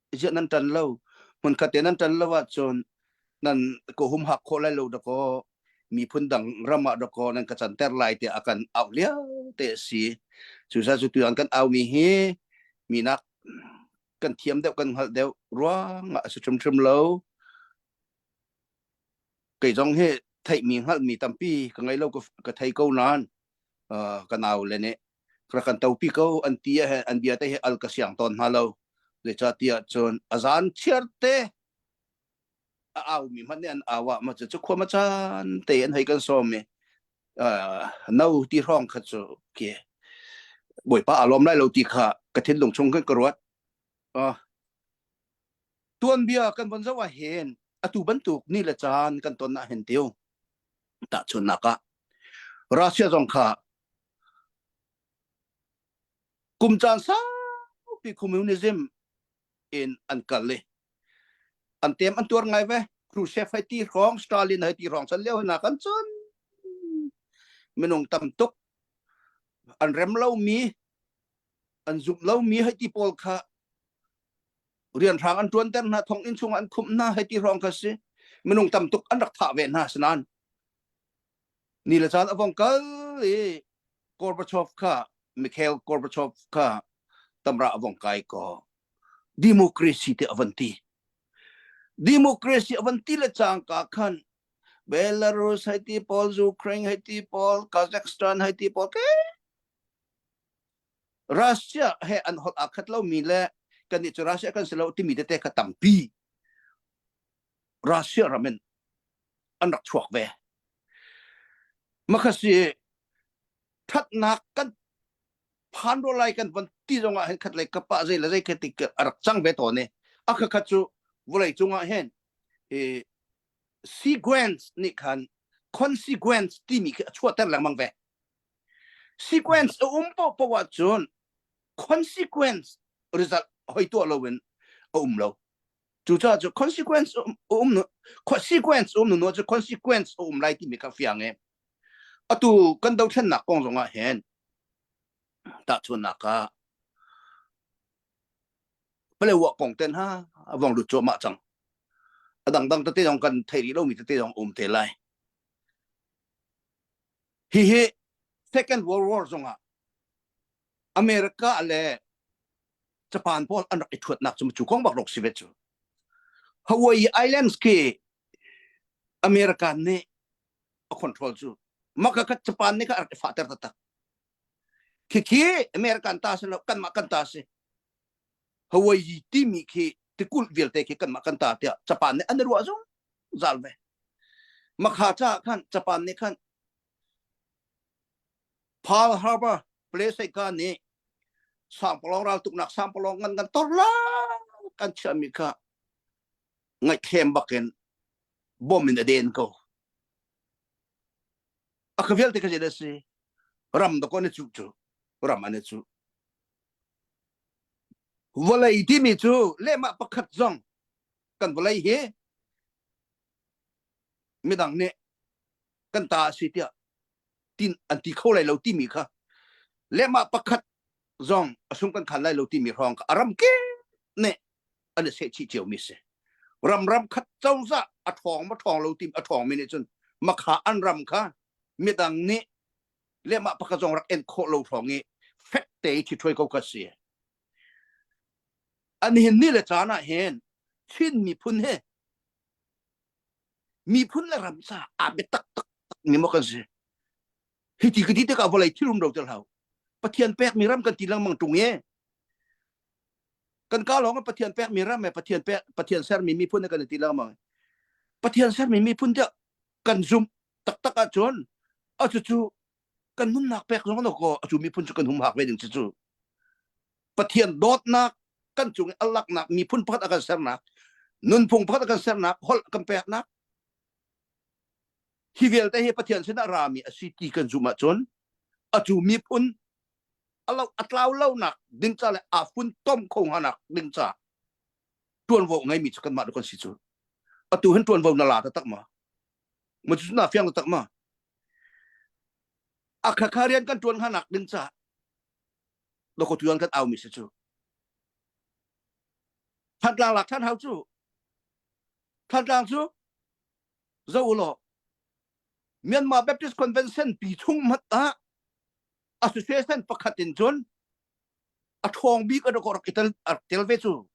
ziah nan ṭan lo hmunkhat te nan ṭan lo ahcun nan ka humhak khawh lai lo dakaw miphun dang ram ah dakaw nan ka canter lai tiah a kan auh lio te a si cucaah cu tuan kan aumi hi minak kan thiam deuh kan hngalh deuh ruangah a si hrimhrim lo kei zong hi theihmi hngalhmi tampi ka ngei lo ka thei ko nain ka nau le nih rak kan topi ko an ti ah an bia te hi al ka siang tawn hna lo zeicahtiah cun a zan chiar te a au mi hmanh nih an au ah ma cu khua ma caan te an hei kan sawm i no ti hrawng kha cu ke bawipa a lawm lai lo ti kha ka thinlung chung khan ka ruat tuanbia kan von zoh ah hin atu bantuk ni le caan kan ton ah hin tiu tahchunnak ah Russia zong kha kum caan saupi communism in an kal i an tem an tuar ngai ve Khrushchev hei ti hrawng Stalin hei ti hrawng chan lio hna kan cun minung tam tuk an rem lomi an zumh lomi hei ti pawl kha rianhrang an ṭuanter hna thonginn chungah an khumh hna hei ti hrawng kha si minung tam tuk an rak thah ve hna sinain ni le caan a vong kal i Gorbachev kha Mikhail Gorbachev kha tamra a vong kai ko democracy te a van ti democracy a van ti le cangka khan Belarus hei ti pawl Ukraine hei ti pawl Kazakhstan hei ti pawl ke Russia he an holh aa khat lomi le kannih cu Russia kan si lo timi tete kha tampi Russia ram in an rak chuak ve. Makhasi thatnak kan phan ro lai kan van ti zong ah hin khat lei kapa zei le zei kha ti a rak cang ve tawn i a kha khat cu vawlei cungah hin i sequence nih khan consequence timi khi a chuahter lengmang ve sequence a um paohpaoh ahcun consequence result hoi tuah loin a um lo cucaah cu consequence um consequence um nu cu consequence a um lai timi kha fiang e atu kan dothlennak kong zong ah hin tahchunnak ah Palewa kong ten ha vong lut cuahmah cang a dangdang tete zong kan thei rih lomi tete zong um te lai Hihi Second World War zongah America le Japan pawl an rak i thuatnak cu cu kong bak rak si ve cu. Hawaii Islands khi America nih a control cu. Maka kha Japan nih kha a rak i fahter taktak. Khikhi American ta si lo, kanmah kan ta si. Hawaii timi khi Tikulh vialte khi kanmah kan ta tiah Japan nih an i ruah zungzal ve. Makha caah khan Japan nih khan Pearl Harbor Pleseka nih sangpalawng raltuknak sangpalawng ngan ngan tor la kan chiahmi kha ngaihthlem bakin bom in a den ko. A ka vialte ka zei si ram da ko ne cu cu ram ane cu vawlei timi cu lehmah pakhat zong kan vawlei hi midang nih kan ta a si tiah tin an ti kho lai lo timi kha lehmah pakhat zong a sung kan khan lai lo timi hrawng kha a ram ke nih an i seh chih cio mi si ram ram khat cozah a ṭhawng ma ṭhawng lo tim a ṭhawng mi nih cun makha an ram kha midang nih lehmah pakhat zong rak en khawh lo hrawng i fek te i ṭhithuai ko kha si an hin ni le caan ah hin Chin miphun he miphun le ram ca aa biatak tak tak mi maw kan si hi ti ka ti tikah vawlei thil um ro tel hau Pathian pek mi ram kan ti lengmang ṭung e kan ka lawng ah Pathian pek mi ram e Pathian pek Pathian sermi miphun kan ti lengmang Pathian sermi miphun tiah kan zum taktak ahcun a cucu kan nunnak pek zong no ko acu miphun cu kan humhak ve ding cu cu Pathian dawtnak kan cung i a laknak miphun pakhat a kan sernak nunphung pakhat a kan sernak holh kan peknak hi vialte hi Pathian sinah rami a si ti kan zumh ahcun acu miphun a lo a tlau lonak ding ca le aa funtom kho hnganak ding ca tuanvo ngeimi cu kanmah kan si cu atu hin tuanvo na la taktak ma ma cu na fiang taktak ma a khakha rian kan tuan hnganak ding ca doko tuan kan au mi si cu Thantlang lak than hau cu Thantlang cu zo law Myanmar Baptist Convention pi chung mat ah association pakhat in cun a ṭhawng bik a rak i tel a tel ve cu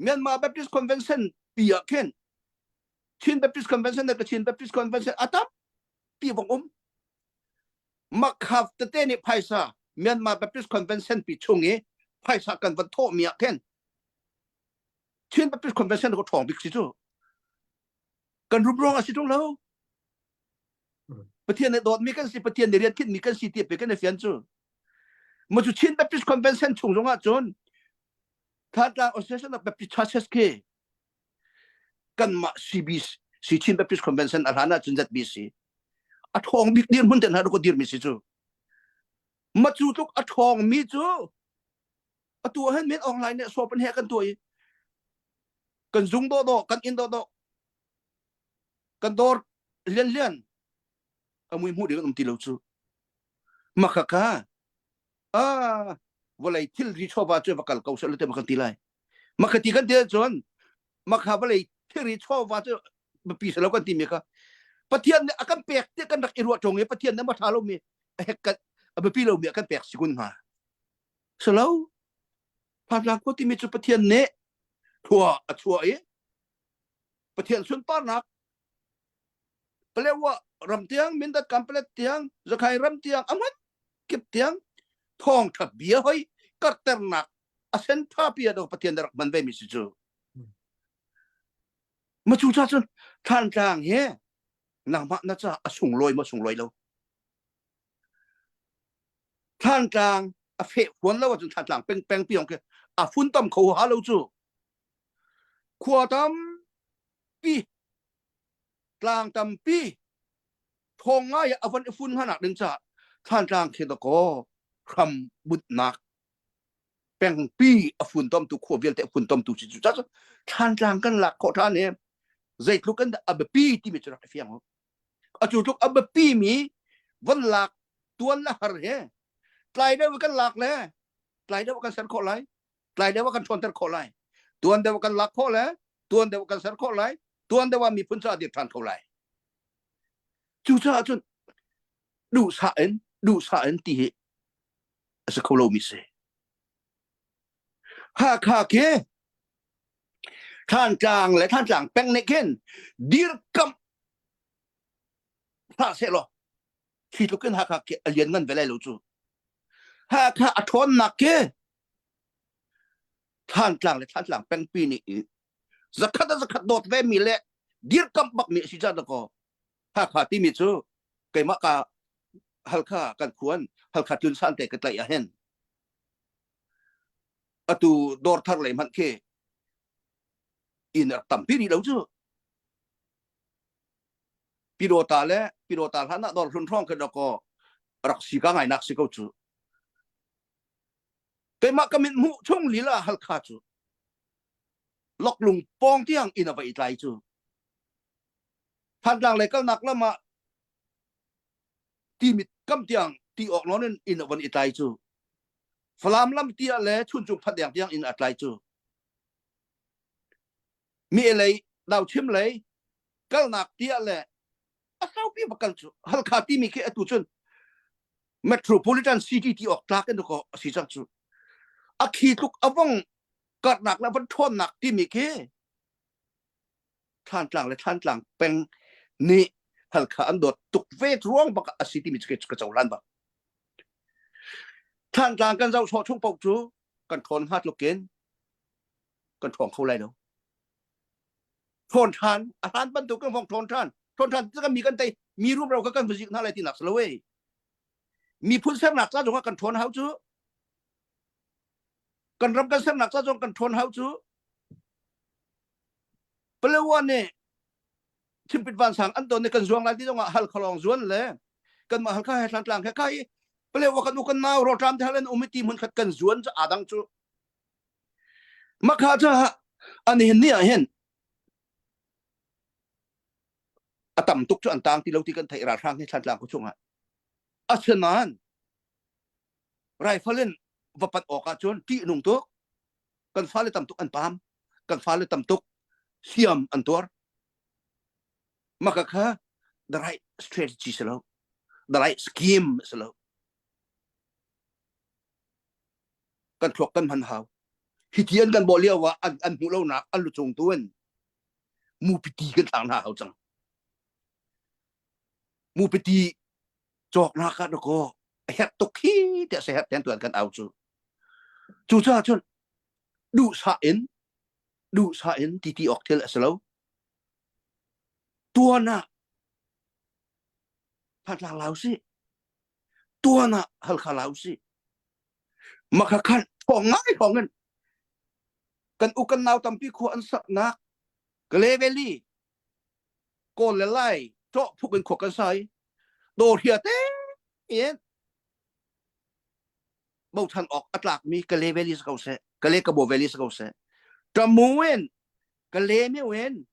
Myanmar Baptist Convention pi ah khin Chin Baptist Convention le Kachin Baptist Convention a tampi vong um makhaf tete nih phaisa Myanmar Baptist Convention pi chung i phaisa kan van thawh mi ah khin Chin Baptist Convention ko ṭhawng bik si cu kan rum ruang a si ṭung lo Pathian nih dawtmi kan si Pathian nih rian khinhmi kan si ti pe kan i fian cu ma cu Chin Baptist Convention chung zong ah cun Thantlang Association of Baptist Churches khi kanmah CBC Chin Baptist Convention a hlan ah cun ZBC a ṭhawng bik dirhmun te hna ko dirmi si cu ma cu tluk a ṭhawng mi cu atu ah hin men online nih sawpan he kan tuah i kan zung dawh kan inn dawh kan dawr lian lian a mui hmuh ding an um ti lo cu maka ka a vawlei thilri chawva cu va kal ko seh te kan ti lai maka ti kan ti cun maka vawlei thilri chawva cu biapi se lo kan ti mi kha pathian nih a kan pek te kan rak i ruah ṭung i pathian nih ma ṭha lo mi a hek kan a biapi lo mi a kan pek si kun hnga silo Phatla khua timi cu Pathian nih thua a chuah i Pathian sunparnak Palewa ram tiang Mindat Kampalet tiang Zakhai ram tiang a hman kip tiang thawng tha bia hoi karternak a sen tha pi do Pathian rak man ve mi si cu ma cu cha cun Thantlang he nangmah na ca a sunglawi ma sunglawi lo Thantlang a feh huan lo ahcun Thantlang peng peng piong khi a funtom kho ha lo cu khua tampi tlang tampi thawng ngai a van i fun hnanak ding caah Thantlang khi dakaw hram butnak pengpi a funtomtu khua vialte a funtomtu si cu ca Thantlang kan lak khawh ṭhan i zeitluk in dah a biapi timi cu rak i fiang atu tluk a biapi mi van lak tuan le har he tlai deuh kan lak le tlai deuh kan ser khawh lai tlai deuh kan ṭhawnter khawh lai tuan deuh kan lak khawh le tuan deuh kan ser khawh lai tuan deuh ah miphun ca dir ṭhan kho lai cucaah cun duhsah in duhsah in ti hi a si kho lomi si Hakha khi Thantlang le Thantlang peng nih khin dirkamh hlah sehlaw khi tluk in Hakha khi a lian ngan ve lai lo cu Hakha a ṭhawnnak khi. Thlantlang le Thlantlang pengpi nih zakhat a zakhat dawt ve mi le dirkamh bak mi a si ca dakaw Hakha timi cu keimah ka Halkha kan khuan Halkha tlun san te ka tlaih ah hin atu dawr thar lei hmanh khi inn rak tampi rih lo cu Pidawta le Pidawta hlan ah dawr hlun hrawng khi dakaw rak si ka ngai nak si ko cu keimah ka mit hmuh chung lila Halkha cu loklung pawng tiang inn a va i tlai cu Thantlang lei kalnak lam ah timit kam tiang ti awk nawn in inn a von i tlai cu Falam lam tia le Chuncung phat deng tiang inn a tlai cu mi lei dauchim lei kalnak tia le a saupi va kal cu Halkha timi khi atu cun metropolitan city ti awk tlak in ko a si cang cu a khi tluk avong karnak le van ṭhawnnak timi khi Thlantlang le Thlantlang peng nih Halkha an dawt tuk ve ruang bak a si timi cu ka cohlan bak. Thlantlang kan zoh sawh chung paoh cu kan ṭhawn hnga tluk in kan ṭhawng kho lai lo. Ṭhawn ṭhan, a hlan bantuk kan vong ṭhawn ṭhan. Ṭhawn ṭhan cu mi kan tei, mi rumro kha kan va zik hna lai tinak si lo ei. Miphun sernak ca zongah kan ṭhawn hau cu. Kan ram kan sernak ca zong kan ṭhawn hau cu. Palewa nih Chimpit vansang an ton i kan zuang lai ti zongah Halkha lawng zuan le kanmah Halkha he Thlantlang he kai Palewa kan u kan nau rawṭam te hal an um i ti hmun khat kan zuan cu aa dang cu makha cu an hin ni ah hin a tam tuk cu an tang ti lo ti kan theih ralhrang hi Thlantlang khu chungah asinain rifle in va pat awk ah cun ṭih nung tuk kan fale tam tuk an pam kan fale tam tuk hliam an tuar maka kha the right strategy si lo the right scheme si lo kan thluak kan hman hau hi ti an kan bawh lio ah an an hmuh lonak an lu cung tu in mupiti kan tlang hna hau cang mupiti cawknak ah dakaw a herh tuk hi tiah seherh ten tuan kan au cu cucaah cun duhsah in duhsah in ti ti awk thil a si lo tuan ah Thantlang lau si tuan ah Halkha lau si makha khan thawng ngai thawng in kan u kan nau tampi khua an saknak Kale Valley Kawl le Lai ṭawh phuk in khua kan sai dawr hia te in bochan awk a tlakmi Kale Valley si ko seh Kale Kabo Valley si ko seh ṭamu in Kale miu in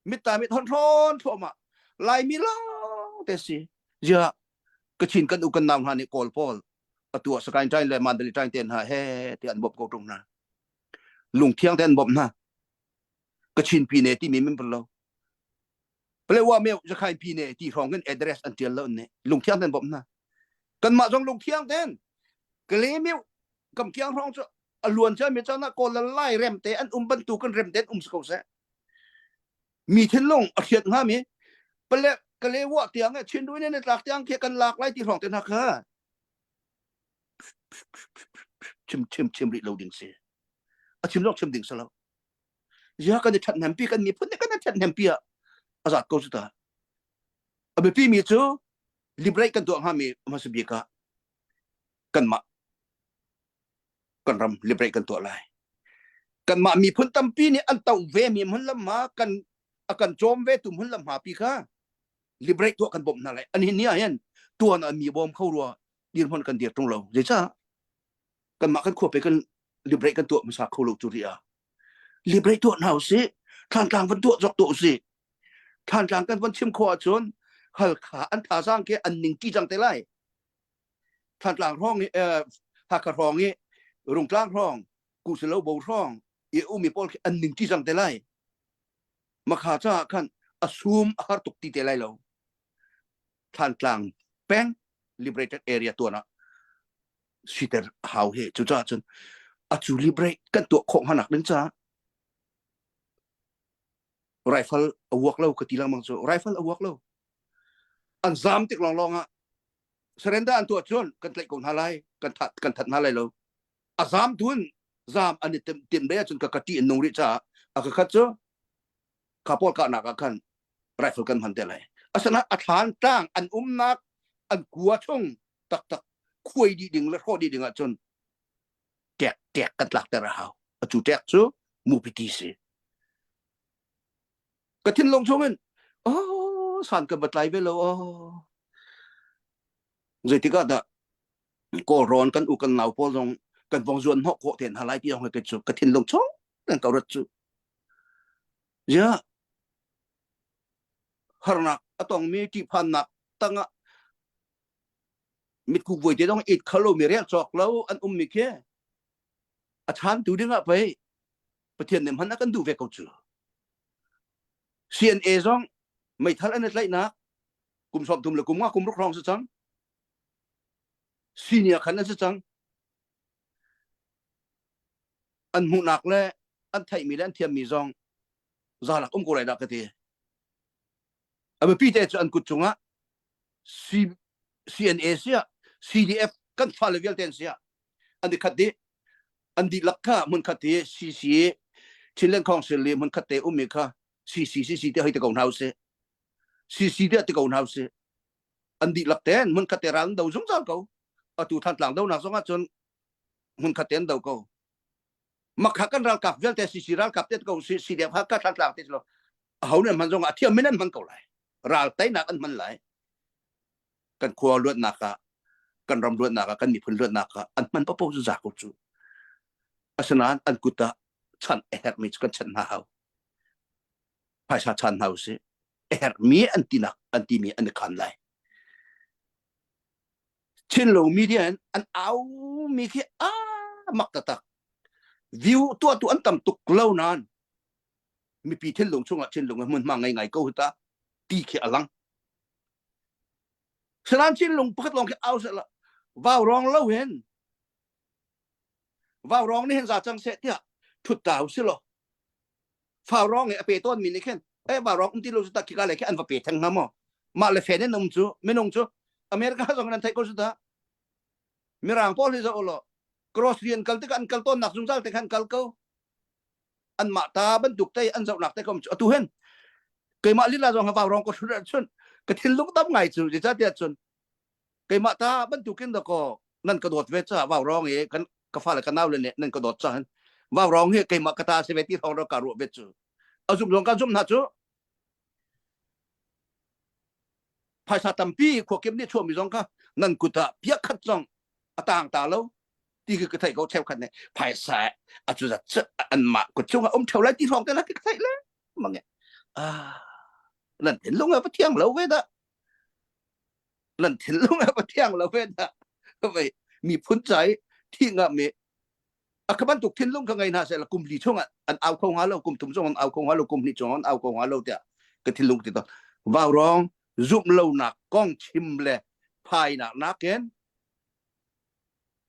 mitta mit hon hrawn thluahmah Laimi lawng te si zia Kachin kan u kan nau hna nih Kawl pawl atu ah Sakaing ṭain le Mandalay ṭain te hna he ti an bawmh ko ṭung hna lungthiang te an bawmh hna Kachin pine timi min lo Palewa me Zakhain pine ti hrawng in address an tial lo ne lungthiang ten bawmh hna kanmah zong lungthiang ten Kalemiu kam kiang hrawng cu a luan cha mi chan ah kawl lai rem te an um bantu kan rem ten um ko seh mi thinlung a hriat hnga mi pale Kalewa tiang e Chin ruin ne tlak tiang khi kan lak lai ti hrawng te hna kha chim chim chim rih lo ding si a chim zong chim ding si lo Ziah kan i ṭhathnempi kan miphun nih kan i ṭhathnempi ah a zat ko cu ta. A biapi mi cu liberate kan tuah hngami hmasa bik ah kanmah kan ram liberate kan tuah lai. Kanmah miphun tampi nih an toh ve mi hmun lam hma kan a kan cawm ve tu hmun lam hma pi kha liberate tuah kan bawmh hna lai. An hin ni ah hin tuan ah mi bawm kho rua dirhmun kan dir ṭung lo. Zeicah kanmah kan khua pe kan liberate kan tuah hmasa kho lo cu rih ah liberate tuah hna usih thlantlang van tuah zok tuah usih thlantlang kan van chim khawh ahcun halkha an thazaang ke an ning ti cang te lai thlantlang hrawng i hakha hrawng i rungtlang hrawng kusilo bo hrawng i umi pawl khi an ning ti cang te lai makha caah khan a sum a har tuk ti te lai lo Thlantlang peng liberated area tuan ah siter hau he cucaah cun a cu liberate kan tuah khawh hnga nak ding caah rifle a uak lo ka ti lengmang cu rifle a uak lo an zam tik lawnglawng ah surrender an tuah cun kan tlaih ko hna lai kan that kan that hna lai lo a zam tun. Zam an i tim tim ve ahcun ka ka ṭih an nung rih caah a ka khat cu kha pawl kahnak ah khan rifle kan hman te lai. Asinain a thlan tlang an umnak an kua chung taktak khuai dih ding le hrawh dih ding ahcun ṭek ṭek kan tlakter a hau. Acu ṭek cu mupiti si. Ka thinlung chungin oh san ka va tlai ve lo oh zeitik ah dah Kawlrawn kan u kan nau pawl zong kan vong zuan hnawh khawh te hna lai ti zong ka cu ka thinlung chung kan ko rat cu ya harnak a tongmi ṭihphannak tangah mitku vuai te dong it khalo mi rel cawk lo an um mi khi a chan tu ding ah pei Pathian nih hman a kan duh ve ko cu CNA zong meithal an i tlaihnak kum 30 le kum nga kum ruk hrawng si cang senior khan an si cang an hmuhnak le an theihmi le an thiammi zong zalak um ko lai dah ka ti a biapi te cu an kut cungah C, CNA siah CDF kan fale vialte an siah an i khat dih an dihlak kha hmunkhat hi CC Chinland Council i hmunkhat te ummi kha CC CC te hoi te ko hna usih CC te ti ko hna usih an dihlak ten hmunkhat te ral an do zungzal ko atu Thantlang donak zong ah cun hmunkhat te an do ko makha kan ralkap vialte CC ralkap te ko si CDF ha ka Thantlang te lo aho nih hman zong ah thiam min an hman ko lai ral teinak an hman lai kan khua luatnak ah kan ram luatnak ah kan miphun luatnak ah an hman papo cu za ko cu asinain an kut ah chan a herhmi cu kan chanh hna hau phaisa chan hna usih a herhmi an tinak an timi an i khan lai Chinlo media in an au mi khi a mak taktak view tuah tu an tam tuk lo nain mipi thinlung chungah thinlung hmunhma ngei ngai ko ta ti khi a lang salan thinlung pakhat lawng khi au seh la vau rong lo hin vau rong nih hin za cang seh tiah thut ta si lo fau rong i a pe tawn mi nih khin e vau rong um ti lo su ta khika le khi an va pe theng hnga maw mah le fen in um cu minung cu America zong nan theih ko su ta mirang pawl hi zo lo cross rian kal tikah an kal tawn nak zungzal te khan kal ko anmah ta bantuk te an zohnak te kom cu atu hin keimah lila zong vau rong ko thut chun ka thinlung tam ngai cu zeicahtiah cun keimah ta bantukin da ko nan ka dawt ve ca vau rong i kan ka fale ka nau le nih nan ka dawt ca hin vau rong hi keimah ka ta si ve ti thong ro ka ruah ve cu a zum zong ka zum hna cu phaisa tampi khuakim nih chuahmi zong kha nan kut ah piak khat zong a tang ta lo ti khi ka theih ko cheukhat nih phaisa a cu zat an mah kut cungah um theo lai ti hrawng te la ka theih le mang ah nan thinlung a va thiang lo ve dah nan thinlung a va thiang lo ve dah vei miphun cai thi nga mi a ka bantuk thinlung ka ngei hna seh la kum li chungah an au kho hnga lo kum thum zong an au kho hnga lo kum hnih chung an au kho hnga lo tiah ka thinlung ti to vau rong zumh lonak kong chim le phainak nakin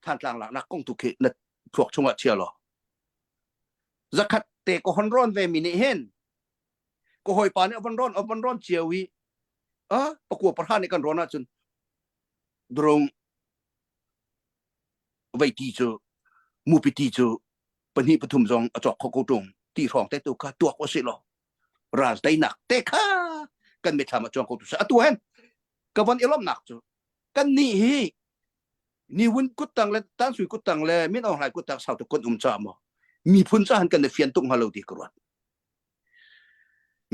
Thantlang laknak kong tu khi na thluak chungah chia law zakhat te ko hon ron ve mi nih hin ko hawipa nih von ron von ron cio i a pakua parha nih kan ron ahcun drung vei ti cu mupi ti cu pahnih pathum zong a cawk kho ko tung ti hrawng te tu kha tuak o si law ral teinak te kha kan mitthlam ah cuang ko tu sa atu hen ka von i lawmhnak cu kan nih hi ni wun kuttang le tan sui kuttang le min aung hlai kuttang sau tuk kun um cha maw miphun ca han kan i fian tuk hnga lo ti ka ruat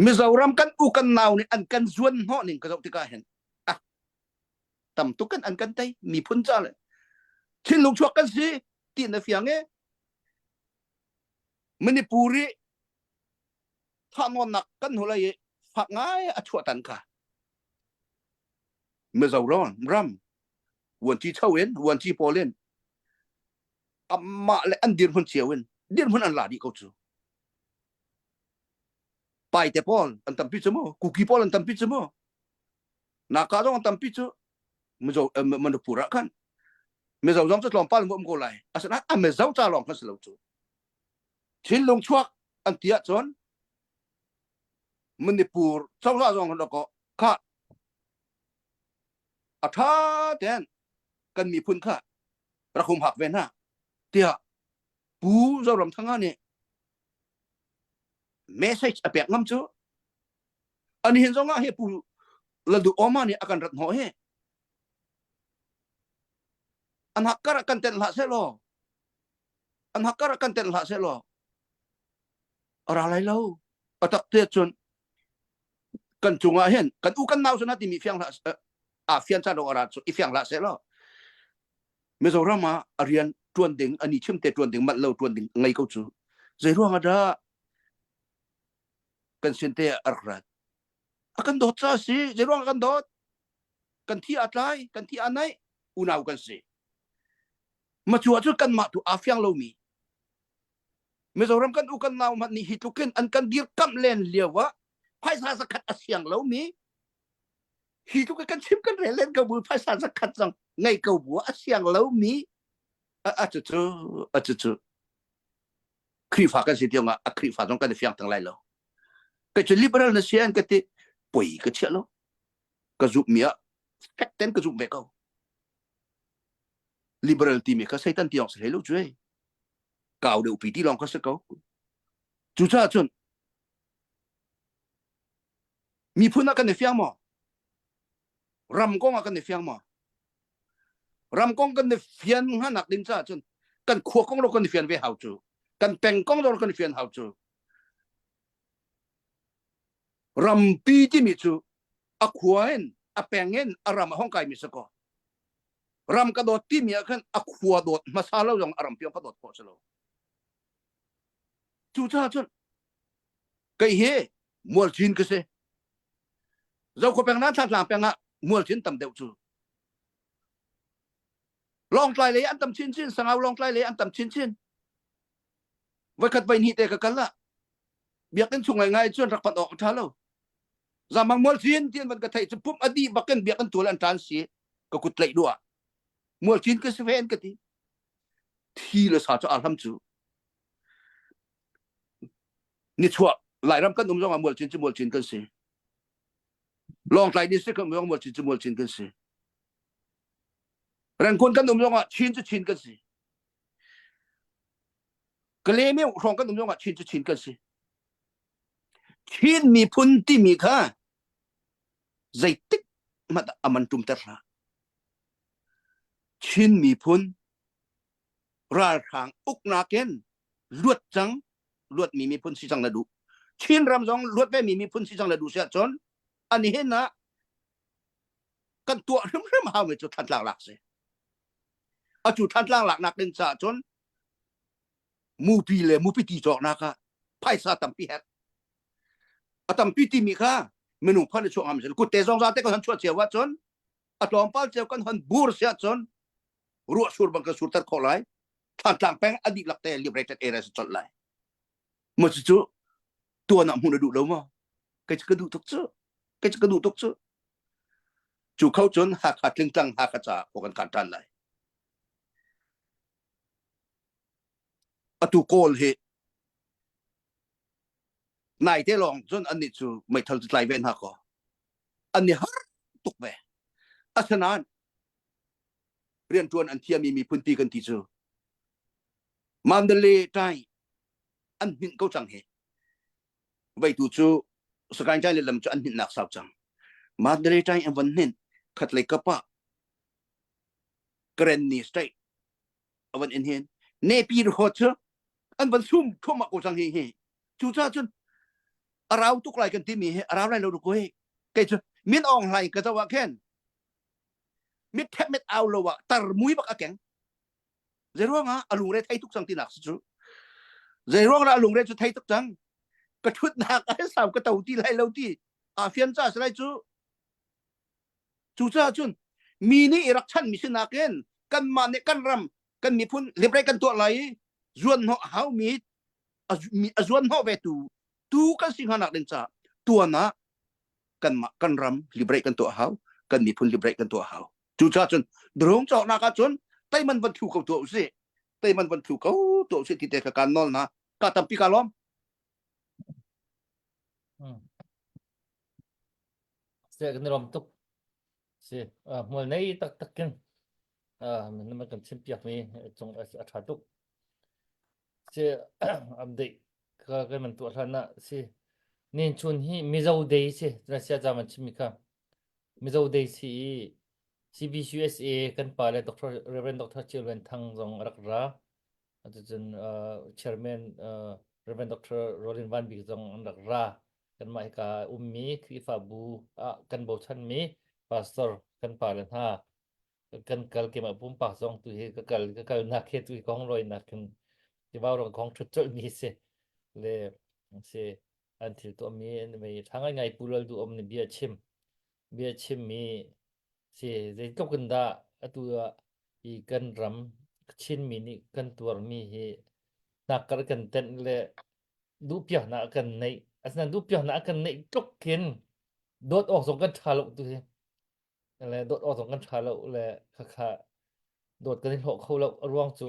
Mizoram kan u kan nau nih an kan zuan hnawh ning ka zoh tikah hin ah tam tuk kan an kan tei miphun ca le thinlung chuak kan si ti na fiang e Manipur i thahnawnnak kan hnu lai i fak ngai a chuah tan kha Mizoram ram vuanci cho in vuanci pawl in amah le an dirhmun cio in dirhmun an la dih ko cu paite pawl an tampi cu mu kuki pawl an tampi cu mu naka zong an tampi cu Mizo Manipur ah khan Mizo zong cu tlawmpal um ko lai asinain a Mizo ca lawng khan si lo cu thinlung chuak an ti ahcun Manipur cozah zong kan ko kha a ṭha tein kan miphun kha rak humhak ve hna tiah. Pu Zoramthanga nih message a pek ngam cu an hin zong ah hi Pu Lalduh Oma nih a kan rat hnawh hi an hakkar ah kan tenh hlah seh law an hakkar ah kan tenh hlah seh law a ra lai lo a tak te cun kan cungah hin kan u kan nau sana timi fiang hlah a fian chan ro ara cu i fiang hlah seh law Mizoram ah a rian tuan ding ani chim te tuan ding manh lo tuan ding ngei ko cu zei ruang ah dah kan sin te a rak rat a kan dawt ca si zei ruang kan dawt kan thi a tlai kan thi a naih unau kan si ma cu ahcun kanmah tu aa fiang lomi Mizoram kan u kan nau hmanh nih hi tlukin an kan dirkamh len lio ah phaisa zakhat a siang lomi hi tluk kan chim kan rel len ko bu phaisa zakhat zong ngei ko bu a siang lomi a cu cu a cu cu Khrihfa kan si tiang ah a Khrihfa zong kan i fiang tang lai lo ka cu liberal na si an ka ti poi ka chia lo ka zumh mi ah fek ten ka zumh ve ko liberal timi kha Satan tiang si hlei lo cu ei kau deuh pi ti lawng kha si ko cucaah cun miphun ah kan i fiang maw ram kong ah kan i fiang maw ram kong kan i fian hnganak ding caah cun kan khua kong lo kan i fian ve hau cu kan peng kong lo kan i fian hau cu rampi timi cu a khua in a peng in a ram a hong kai mi si ko ram ka dawt timi ah khan a khua dawt hmasa lo zong a rampi ka dawt khawh si lo cucaah cun kei hi mualcin ka si zokhua peng nan thlatlang peng ah mualcin tam deuh cu lawngtlai lei an tam chinchin sangau lawngtlai lei an tam chinchin voikhat voi hnih te ka kal ah biakinn chung ngai ngai cun rak panh awk a ṭha lo zamang mualcin ti an van ka theih cu pumh a dih bakin biakinn tual an ṭan si ka kut tlaih duh ah mualcin ka si ve an ka ti thi le sa cu aa hlam cu nichuah lairam kan um zong ah mualcin cu mualcin kan si lawngtlai district kan um zong mualcin cu mualcin kan si Rangoon kan um zong ah Chin cu Chin kan si Kalemi hrawng kan um zong ah Chin cu Chin kan si Chin miphun timi kha zeitik hmanh ah a man ṭumter hlah. Chin miphun ralhrang uknak in luat cang luatmi miphun si cang na duh. Chin ram zong luat ve mi miphun si cang na duh si ahcun an hin ah kan tuah hrimhrim haumi cu Thantlang lak si. Atu Thantlang laknak ding caah cun mupi le mupi ti cawknak ah phaisa tampi herh a tampi timi kha minung phan i chuah ngam sin kutte zong zate kan chuah cio ahcun a tlawmpal cio kan hon bur si ahcun ruah sur bang kan surter khawh lai Thantlang peng a dihlak te liberated area si colh lai mo cu cu tuan ah hmun a duh lo maw kei cu ka duh tuk cu kei cu ka duh tuk cu cu kho cun Hakha tlingtlang Hakha ca ko kan kan tan lai Atu Kawl hi naite lawng cun annih cu meithal cu tlai ve hna kaw an i har tuk ve. Asinain rianṭuan an thiami miphunpi kan ti cu Mandalay tai an hninh ko cang hi. Veitu cu Sakaing Tai le lam cu an hninhnak sau cang. Mandalay tai an von hninh khatlei kap ah Karenni state a van in hin nepi ho cu an van sum thum ko cang hi hi cu ca cun a rau tuk lai kan timi hi a rau lai lo ko hi kei cu min ong hlai ka zo ah khin mit thep mit au lo ah tar mui bak a keng zeiruang ah a lungre thei tuk cang tinak si cu zeiruang ah a lungre cu thei tuk cang ka thutnak a sau ka to ti lai lo ti a fian ca si lai cu Cucaah cun mi nih i rak chanmi si nakin kanmah nih kan ram kan miphun liberate kan tuah lai i zuanhnawh a haumi a zuanhnawh ve tu tu kan si hnga nak ding caah tuan ah kanmah kan ram liberate kan tuah hau kan miphun liberate kan tuah hau cucaah cun drone cawknak ah cun teiman van thu ko tuah usih teiman van thu ko tuah usih ti te ka kan nawl na ka tampi ka lawm Hmm. Se kan i lawm tuk. Si hmual nei taktak in na kan chimpiak mi cung a ṭha tuk. Si update ka kan man tuah hlan ah si nin chun hi Mizo Day si na sia ca man chimmi kha Mizo Day si i CBCUSA kan pa le Dr. Reverend Dr. Chiu Len Thang zong a rak ra. Atucun uh, Chairman uh, Reverend Dr. Rolin Van Bik zong an rak ra. Kanmah hika ummi Khrihfabu ah kan bochanmi pastor kan pa le hna kan kal keimah pumpak zong tu hi ka kal ka kalnak he tu hi kong rawinak khin tivau rong kong thut colh mi si le si an thil tuah mi mei tha ngai ngai pu lal du om ni bia chim bia chim mi si zeitluk in dah atu ah i kan ram Chin mi nih kan tuar mi hi hnakkar kan tenh le duhpiaknak a kan neih asinain duhpiaknak a kan neih tluk khin dawt awk zong kan ṭha lo tu hi le dawt awk zong kan ṭha lo le khakha dawt kan i hlawh kho lo a ruang cu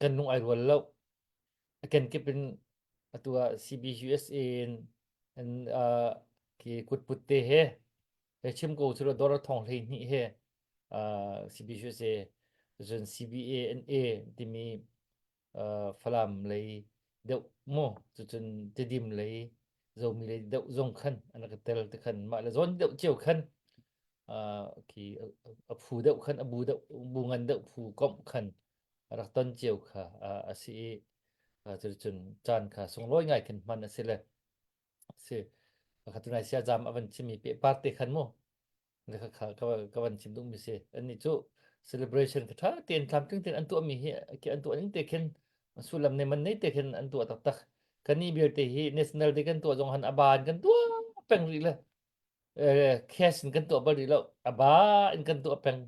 kan lung ai rual lo a kenkip in atu ah CBUSA in an uh, khi kutput te he he chim ko cu dor thong hlei hnih he uh, CBUSA cun CBA NA timi uh, Falam lei deuh mu cucun Tidim lei Zomi lei deuh zong khan an rak tel te khan mah le zawn deuh cio khan uh, khi a phu deuh khan a bu deuh bu ngan deuh phu komh khan a rak ton cio kha uh, a si i uh, cucun caan kha sunglawi ngai khin hman a si le si kha tunai sia jam a van chimi pe par te khan mu le kha kha ka van chim duhmi si annih cu celebration kha ṭha tein tlamtling tein an tuahmi hi khi an tuah ning te khin sullam ne man nei te khin an tuah taktak kannih vialte hi national day kan tuah zong han a ba in kan tuah peng rih le cash in kan tuah bal rih lo a ba in kan tuah peng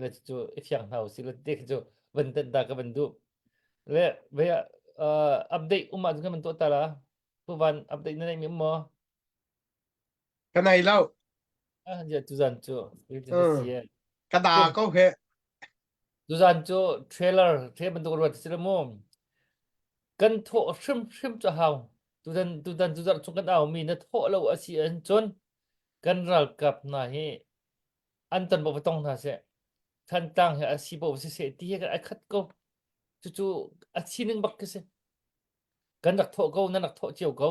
le cu i fiang hna usih le te khi cu van tenh ta ka van duh le ve update um ah cun kan van tuah ta la pu van update na nei mi um maw Ka nei lo. Ah, ja tuzan cu Mm. Ka da ko he. Tuzan cu trailer the bantuk ruat si mu. Kan thawh hrim hrim cu hau. Tuzan tuzan tuzan chung kan au mi na thawh lo a si an cun kan ralkap hna hi an ton bo tong hna seh. Thantlang hi a si bo si seh ti hi kan ai khat ko. Cucu a sining bak khi si. Kan rak thawh ko, nan rak thawh cio ko.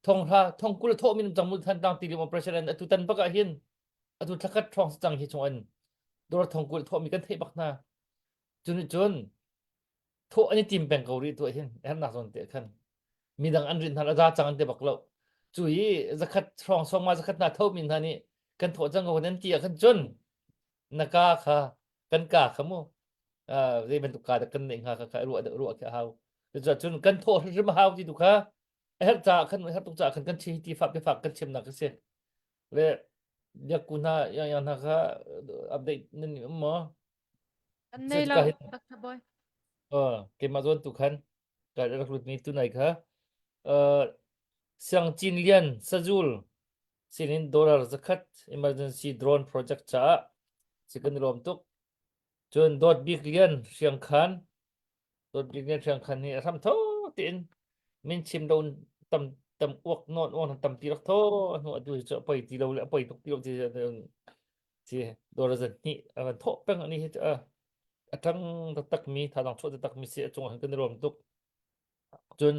Thonghla thongkul thawh min cang mu Thantlang tilim operation atu tan bak ah hin atu thlakhat ṭhawng si cang hi chung an dawr thongkul thawh mi kan theih bak hna. Cun cun thawh an i tim peng ko rih tu hin hernak zawn te khan midang an rin hna a za cang an ti bak lo. Cu hi zakhat hrawng sawma zakhat hna tho min hna nih kan thawh cang ko nan ti ah khan cun na ka kha kan ka kha mu zei bantuk ka dah kan neih hnga kha kha ruah ruah khi a hau. Cucun kan thawh hrim a hau ti tu kha a herh caah khan herh tuk caah khan kan chi ti fak fak kan chimnak a si le biakku hna yang yang hna kha update nan um maw An nei lo Dr. Boy. Uh, keimah zawn tu khan ka rak lut mi tu nai kha uh, Siang Cin Lian Sazul sinin dollar zakhat emergency drone project caah si kan i lawm tuk cun Dawt Bik Lian Hriang Khan Dawt Bik Lian Hriang Khan hi a hram tho tiin min chim lo tam tam uak nawn uak tampi rak tho hnu atu hi cu a poi ti lo le a poi tuk ti lo ti si dollar zan hnih a van thawh peng ani hi a tang taktak mi thadang chuah taktak mi si a cung ah kan i lawm tuk cun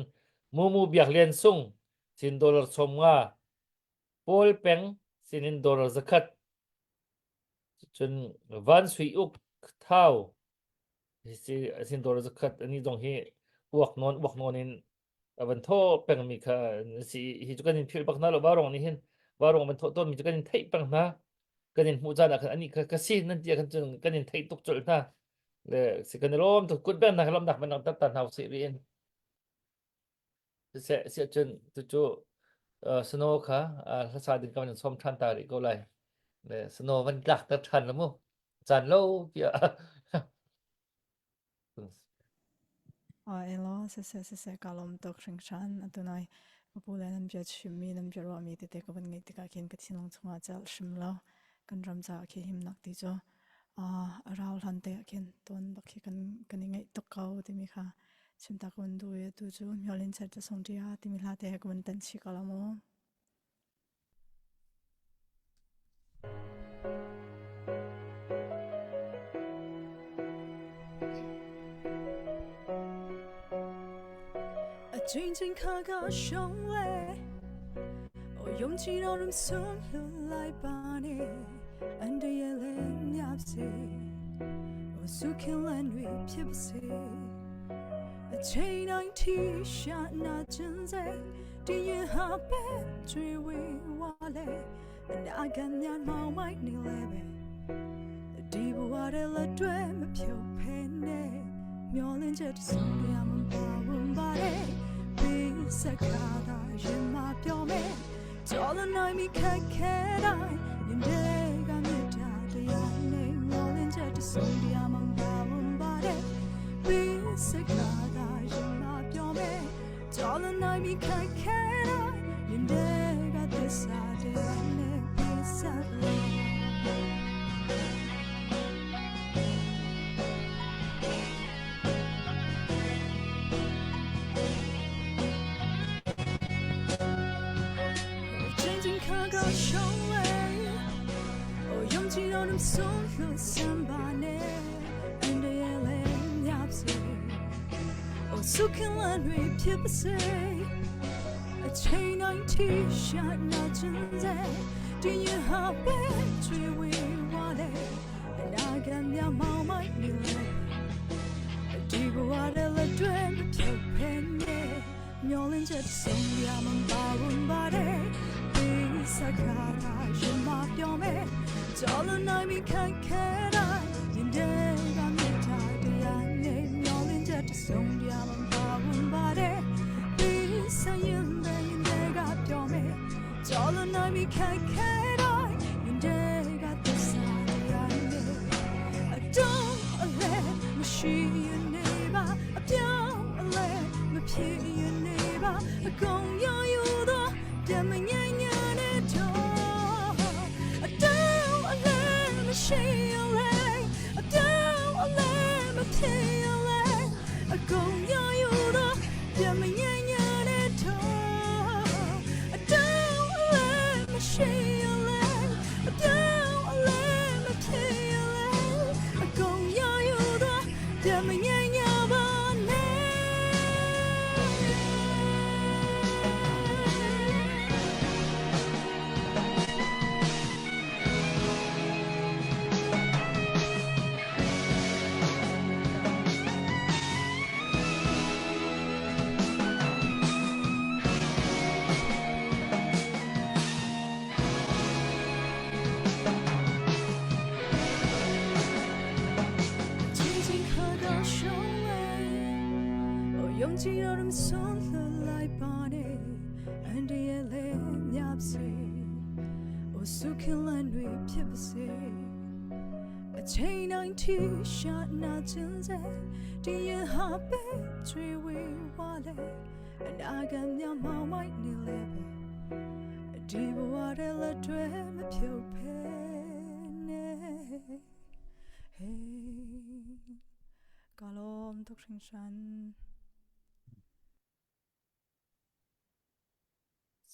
Mumu Biak Lian Sung sin dollar som nga Paul Peng sinin dollar zakhat cun Van Sui Uk Thau sin dollar zakhat ani zong hi uak nawn uak nawn in a van thaw pengmi kha si hi cu kan in philh bak hna lo varong nih hin varong van thawh tawnmi cu kan in theih peng hna kan in hmuh caan ah khan ani kha ka si nan ti ah khan cun kan in theih tuk colh hna le si kan i lawm tuk kut beng hna lawmnak man tat ta hna usih rih in siseh siah cun cucu snow kha hlasa ding kan in som ṭhan ta rih ko lai le snow van tlak ter ṭhan la mu caan lo tiah Elaw, siseh siseh kaa lawm tuk hringhran. Atu nai ka pu le nan bia chimmi nan bia ruahmi tete ka van ngaih tikah khin ka thinlung chungah celh hrim lo. Kan ram caah khi himnak ti cu a rau hlan te ah khin tawn bak khi kan kan i ngaih tuk ko timi kha chim ta ka van duh i atu cu Myohlin Chet ca song ṭi timi hla te he ka van tenh chih ko la mu. အချင်းချင်းခါကရှုံးလေအိုယုံကြည်တော်ရင်ဆုံးလွတ်လိုက်ပါနဲ့အန်တရလည်းမြပ်စေအိုစုခင်လန်တွေဖြစ်ပါစေအချိန်တိုင်းထီရှာနာခြင်းစေတည်ရင်ဟာပဲကျွေဝေဝါလေအနာဂတ်များမောင်မိုက်နေလဲပဲဒီဘဝတဲ့လက်တွေမဖြုတ်ဖဲနဲ့မျောလင်းချက်တစုံတရာမပါဝင်ပါတယ်ပြီးစက်ခါသာရင်မပြောမယ်ကြော်လနိုင်မိခက်ခဲတိုင်းရင်တဲ့ကမြတ်တာတရားနဲ့မျောလင်းချက်တစုံတရာမပါဝင်ပါတယ်ပြီးစက်ခါသာရင်မပြောမယ်ကြော်လနိုင်မိခက်ခဲတိုင်းရင်တဲ့ကသစ္စာတရားနဲ့ပြီးဆက်လို့ 静静看个胸围，我用尽了能松了三把年，and 也连压碎，我苏克兰瑞撇不碎，အချိန်တိုင်းထိရှာနာခြင်းစေတည်ရင်ဟာပဲချွေဝေဝါလေအနာဂတ်များမောင်မိုက်နေလေဒီဘဝတဲ့လက်တွေမဖြုတ်ဖဲနဲ့မျောလင်းချက်ဆုံးရမပါဝင်ပါတယ်ဒီစကားသာရင်မပြောမယ်ကြော်လနိုင်မိခက်ခဲတိုင်းရင်တဲ့ကမြတ်တာတရားနဲ့မျောလင်းချက်ဆုံးရမပါဝင်ပါတယ်ဒီစရင်ပဲရင်တဲ့ကပြောမယ်ကြော်လနိုင်မိခက်ခဲတိုင်းရင်တဲ့ကသစ္စာတရားနဲ့အတုံးအလဲမရှိရင်နေပါအပြောင်းအလဲမဖြစ်ရင်နေပါအကုန်ရယူတော့ပြန်မငြိမ်ညာနဲ့တော့အတုံးအလဲမရှိရင်လေအပြောင်းအလဲမဖြစ်ရင်လေအကုန်ရယူတော့ပြန်မငြိမ်ညာနဲ့တော့အတုံးအလဲမရှိရင်လေအပြောင်းအလဲမဖြစ်ရင်လေအကုန်ရယူတော့ပြန်မငြိမ်ညာပါနဲ့ 静静刻个胸围，我用尽了人生的来把你，安的眼泪压碎，我苏克兰瑞撇不碎。အချိန်တိုင်းထိရှာနာခြင်းစေတည်ရင်ဟာပဲချွေဝေဝါလေအနာဂတ်များမောင်မိုက်နေလေပဲဒီဘဝတဲ့လက်တွေမဖြုတ်ဖဲနဲ့ Hey ကာလောมทุกชิงชัน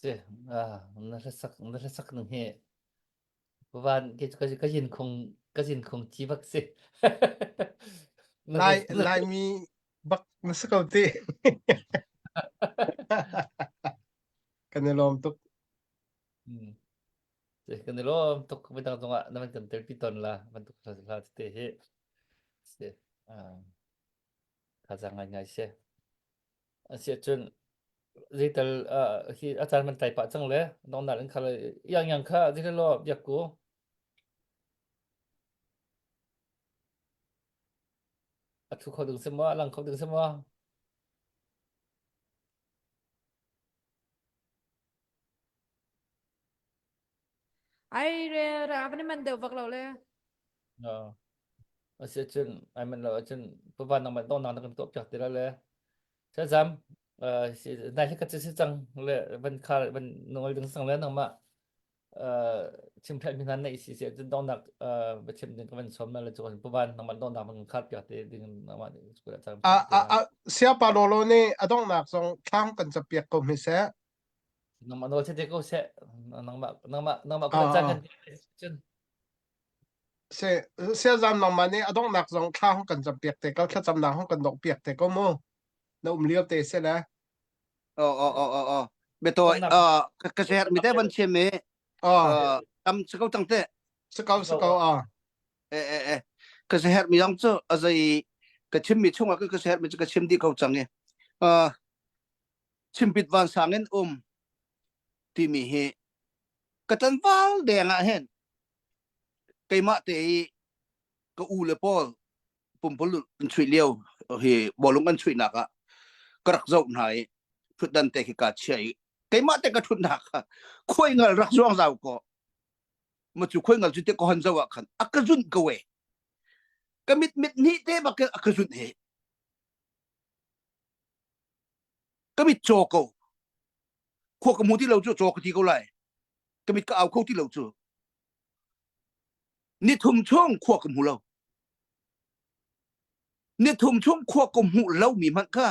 Si, ah, na hlasak na hlasak nang hi van ke ka ka yin khong ka yin khong chi bak si. Na Lai na Laimi bak na si ko ti. Kan i lawm tuk. Hmm. Si kan i lawm tuk midang zongah na man kan telpi ton la bantuk hla hla tete hi. Si, ah, thazaang ngaingai si. Asiahcun zeital uh, hi a caan man tlai pah cang le nongnal in khal yang yang kha zeital law biak ku. A thu kho ding si maw, a lang kho ding si maw? Ai re ra van man deuh vak lo le. No. Asiahcun ai man lo ahcun pavan nang man dong nang na kan tuah piak ti la le. Sazam uh, nai hi ka si cang le van kha van nungol ding sang le nangmah uh, chimthat mi hna nei si si ahcun dongnak uh, va chim ding ka van som na le cu pavan nangmah dongnak van khat piak te ding nangmah school ah cang A a a siapa lolo nih a donghnak zong thlang kan capiak ko hme seh. Nangmah nawl te ko seh nangmah nangmah nangmah kut caan kan cun Se siazam nangmah nih a donghnak zong thla hong kan campiak te ko thlacamnak hong kan dongh piak te ko mu na um lio te se le. Oh oh oh oh oh. Beto uh ka share mi te ban chim mi. Oh. Tam se ko tang te. Se ko se ko ah. Eh eh eh. Ka share mi yang chu azai ka chim mi chungah ka share mi chu ka chim di ko chang e. Uh chimpit van sang in um timi hi ka tlangval deng ah hin keimah te i ka u le pawl pumpululh an chuih lio hi bawlung an chuihnak ah ka rak zoh hna i thutdan te khi ka chia i keimah te ka thutnak kha khuai ngal rak zuang zau ko ma cu khuai ngal cu te ko han zo ah khan a ka zunh ko e ka mit mit ni te bak a ka zunh he ka mit caw ko khua ka hmu ti lo cu caw ka ti ko lai ka mit ka au kho ti lo cu ni thum chung khua ka hmu lo ni thum chung khua ka hmuh lo mi hmanh kha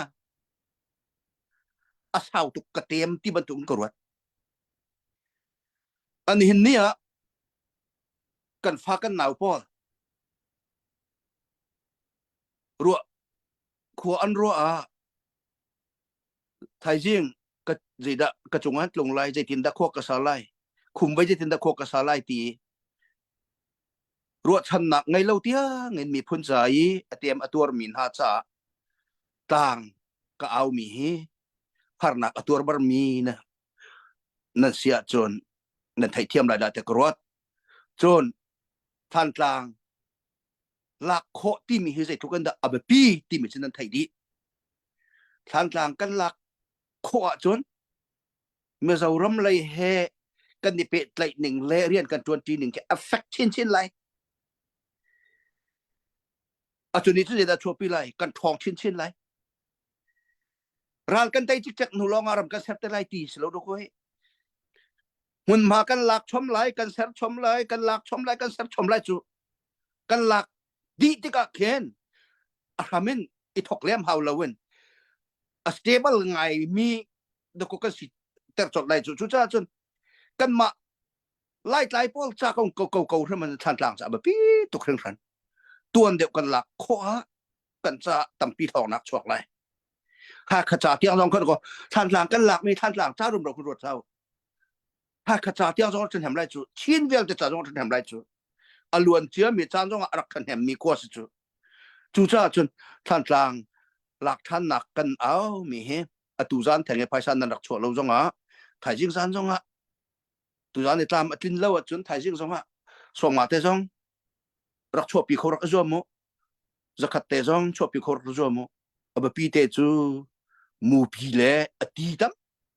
a sau tuk ka tem ti bantuk in ka ruat an hin ni ah kan fa kan nau pawl ruah khua an ruah ah thaizing ka zeidah ka cungah tlung lai zeitindah khua ka sa lai khum vai zeitindah khua ka sa lai ti ruahchannak ngei lo tiang in miphun ca i a tem a tuar mi hna caah tlang ka au mi hi harnak a tuar bar mi na nan si ahcun nan theihthiam lai dah te ka ruat cun Thantlang lak khawh timi hi zeitluk in dah a biapi timi cu nan theih dih. Thlantlang kan lak khawh ahcun Mizoram lei he kan i pehtlaih ning le rian kan ṭuanṭi ning khi a fek chinchin lai. Atu ni cu zeidah chuahpi lai? Kan ṭhawng chinchin lai. Ral kan tei cikcek hnu lawng ah ram kan ser te lai ti si lo dawk hoi. Hmunhma kan lak chom lai, kan ser chom lai, kan lak chom lai, kan ser chom lai cu kan lak dih tikah khin a hram in i thok lem hau loin a stable ngai mi dako kan si ter chot lai cu cucaah cun kanmah Laitlai pawl ca ko ko ko ko hrim an Thlantlang ca biapi tuk hringhran tuan deuh kan lak khawh ah kan ca tampi thawngnak chuak lai Hakha ca tiang zong kan ko Thlantlang kan lak mi Thlantlang ca rum ro kun ruat hau Hakha ca tiang zong ṭhahnem lai cu Chin vialte ca zong ṭhahnem lai cu a luan cia mi caan zong ah a rak ṭhahnem mi khua si cu cucaah cun Thlantlang lak ṭhannak kan au mi hi atu zan theng i phaisa nan rak chuah lo zong ah thaizing zan zong ah tuzan i tlam a tlin lo ahcun thaizing zong ah sawmnga te zong rak chuahpi kho rak i zuam mu zakhat te zong chuahpi kho rak i zuam mu a biapi te cu mupi le a ti tam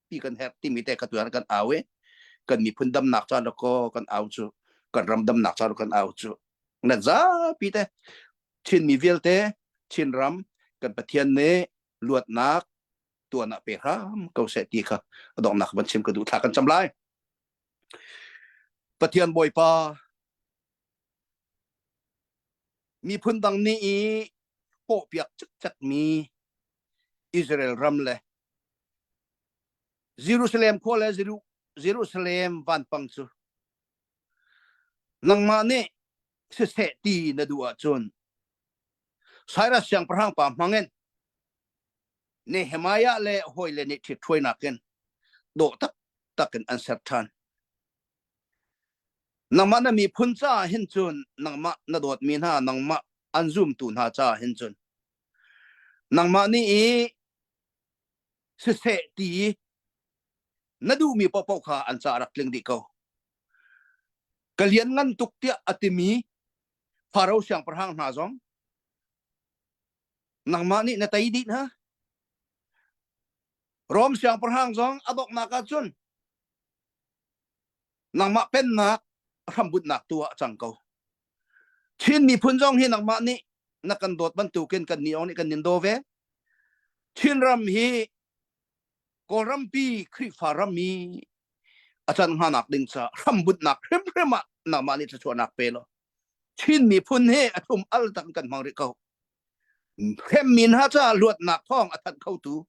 pi kan herh timi te ka tuan kan au i kan miphun damnak caan ko kan au cu kan ram damnak caan kan au cu nan zapi te Chinmi vialte Chinram kan Pathian nih luatnak tuan ah pe hram ko seh ti kha a donghnak van chim ka duh thla kan cam lai Pathian Bawipa miphun dang nih i hawhpiak cikcek mi Israel ram le Jerusalem khua le Jerusalem vanpang cu nangmah nih siseh ti na duh ahcun Cyrus siangpahrang pa hmangin Nehemiah le hawile nih ṭhithruainak in dawh taktak in an ser ṭhan. Nangmah na miphun caah hin cun nangmah na dawtmi hna nangmah an zumtu hna caah hin cun nangmah nih i siseh ti i na duhmi paohpaoh kha an caah rak tling dih ko. Ka lianngan tuk tiah a timi Faro siangpahrang hna zong nangmah nih na tei dih hna. Rom siangpahrang zong a donghnak ah cun nangmah pennak hrambutnak tu ah cang ko. Chin miphun zong hi nangmah nih na kan dawt bantukin kan nih nih kan nin daw ve. Chinram hi Kawlrampi Khrihfa ram i a can hnganak ding ca hrambutnak hrimhrim ah nangmah nih thluachuahnak pe law Chin miphun hi a thlum al tak kan hmang rih ko. Hremmi hna caah luatnak thawng a thanh khotu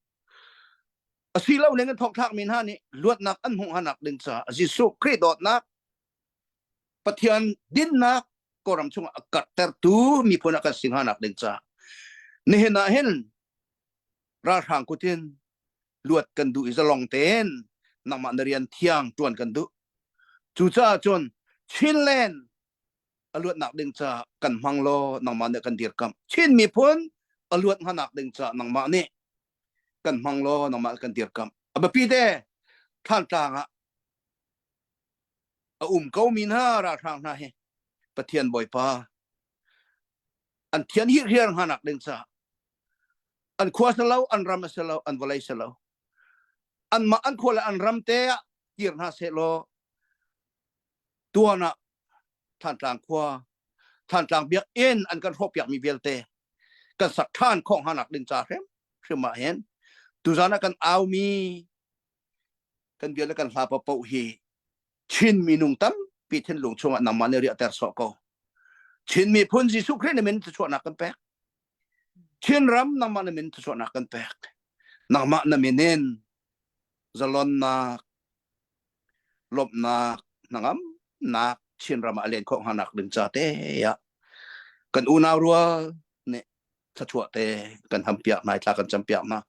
a si lo ning in thongthlakmi hna nih luatnak an hmuh hanak ding caah Jesuh Khrih dawtnak Pathian dinnak Kawlram chungah a karhtertu miphun ah kan si hnganak ding caah nihin ah hin ralhrang kut in. Luat kan duh i zalong tein nangmah na rian thiang ṭuan kan duh. Cucaah cun Chinland a luatnak ding ca kan hmang law nangmah nih kan dirkamh. Chin miphun a luat hnganak ding ca nangmah nih kan hmang law nangmah kan dirkamh. A biapi te Thlantlang ah a um ko mi hna ralhrang hna hi Pathian Bawipa an thian hi riar hnganak ding ca an khua si lo an ram a si lo an vawlei si lo anmah an khua le an ram te ah kir hna seh law tuan ah Thantlang khua Thantlang biakinn an kan hrawhpiak mi vialte kan sak ṭhan khawh hnganak ding ca hrim hrim ah hin tuzan ah kan aumi kan bia le kan hla paoh hi Chin minung tampi thinlung chungah nangmah nih riahter sawh ko. Chin miphun Jesuh Khrih na min thluachuahnak kan pek. Chin ram nangmah na min thluachuahnak kan pek. Nangmah na min in zalonnak, lawmhnak, hnangamnak Chin ram ah len khawh hnganak ding ca te ah kan unau rual nih thluachuah te kan hampiak hna thla kan campiak hna.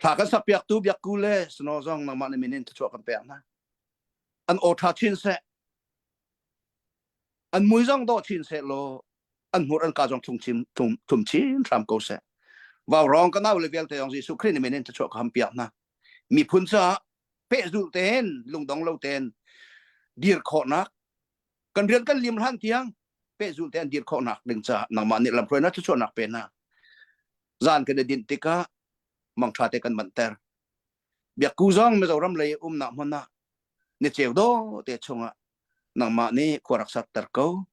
Thla kan sakpiaktu biakku le snow zong nangmah na min in thluachuah kan pek hna. An aw ṭha chin seh. An mui zong dawh chin seh law an hmur an ka zong thlung chin thum chin hram ko seh. Vaurawng ka nau le vialte zong Jesuh Khrih na min in thluachuah ka hampiak hna. Miphun caah pehzulh tein lungdong lo tein dir khawhnak kan rian kan lim hlan tiang pehzulh tein dir khawhnak ding caah nangmah nih lamhruainak thluachuahnak pe hna. Zan kan i dinh tikah mangṭha te kan manhter. Biakku zong Mizoram lei umnak hmun ah ni ceu do te chungah nangmah nih khua rak sakter ko.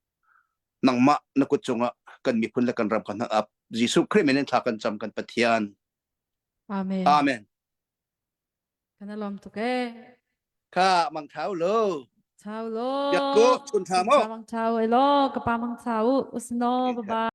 Nangmah na kut cungah kan miphun le kan ram kan up. Jesuh Khrih min in thla kan cam kan Pathian. Amen. Amen. Kan lawm tuk ee. Kha mang thau lo. Chau lo. Biakku chun tha mo. Mang thau e lo ka pa mang thau usno bye bye.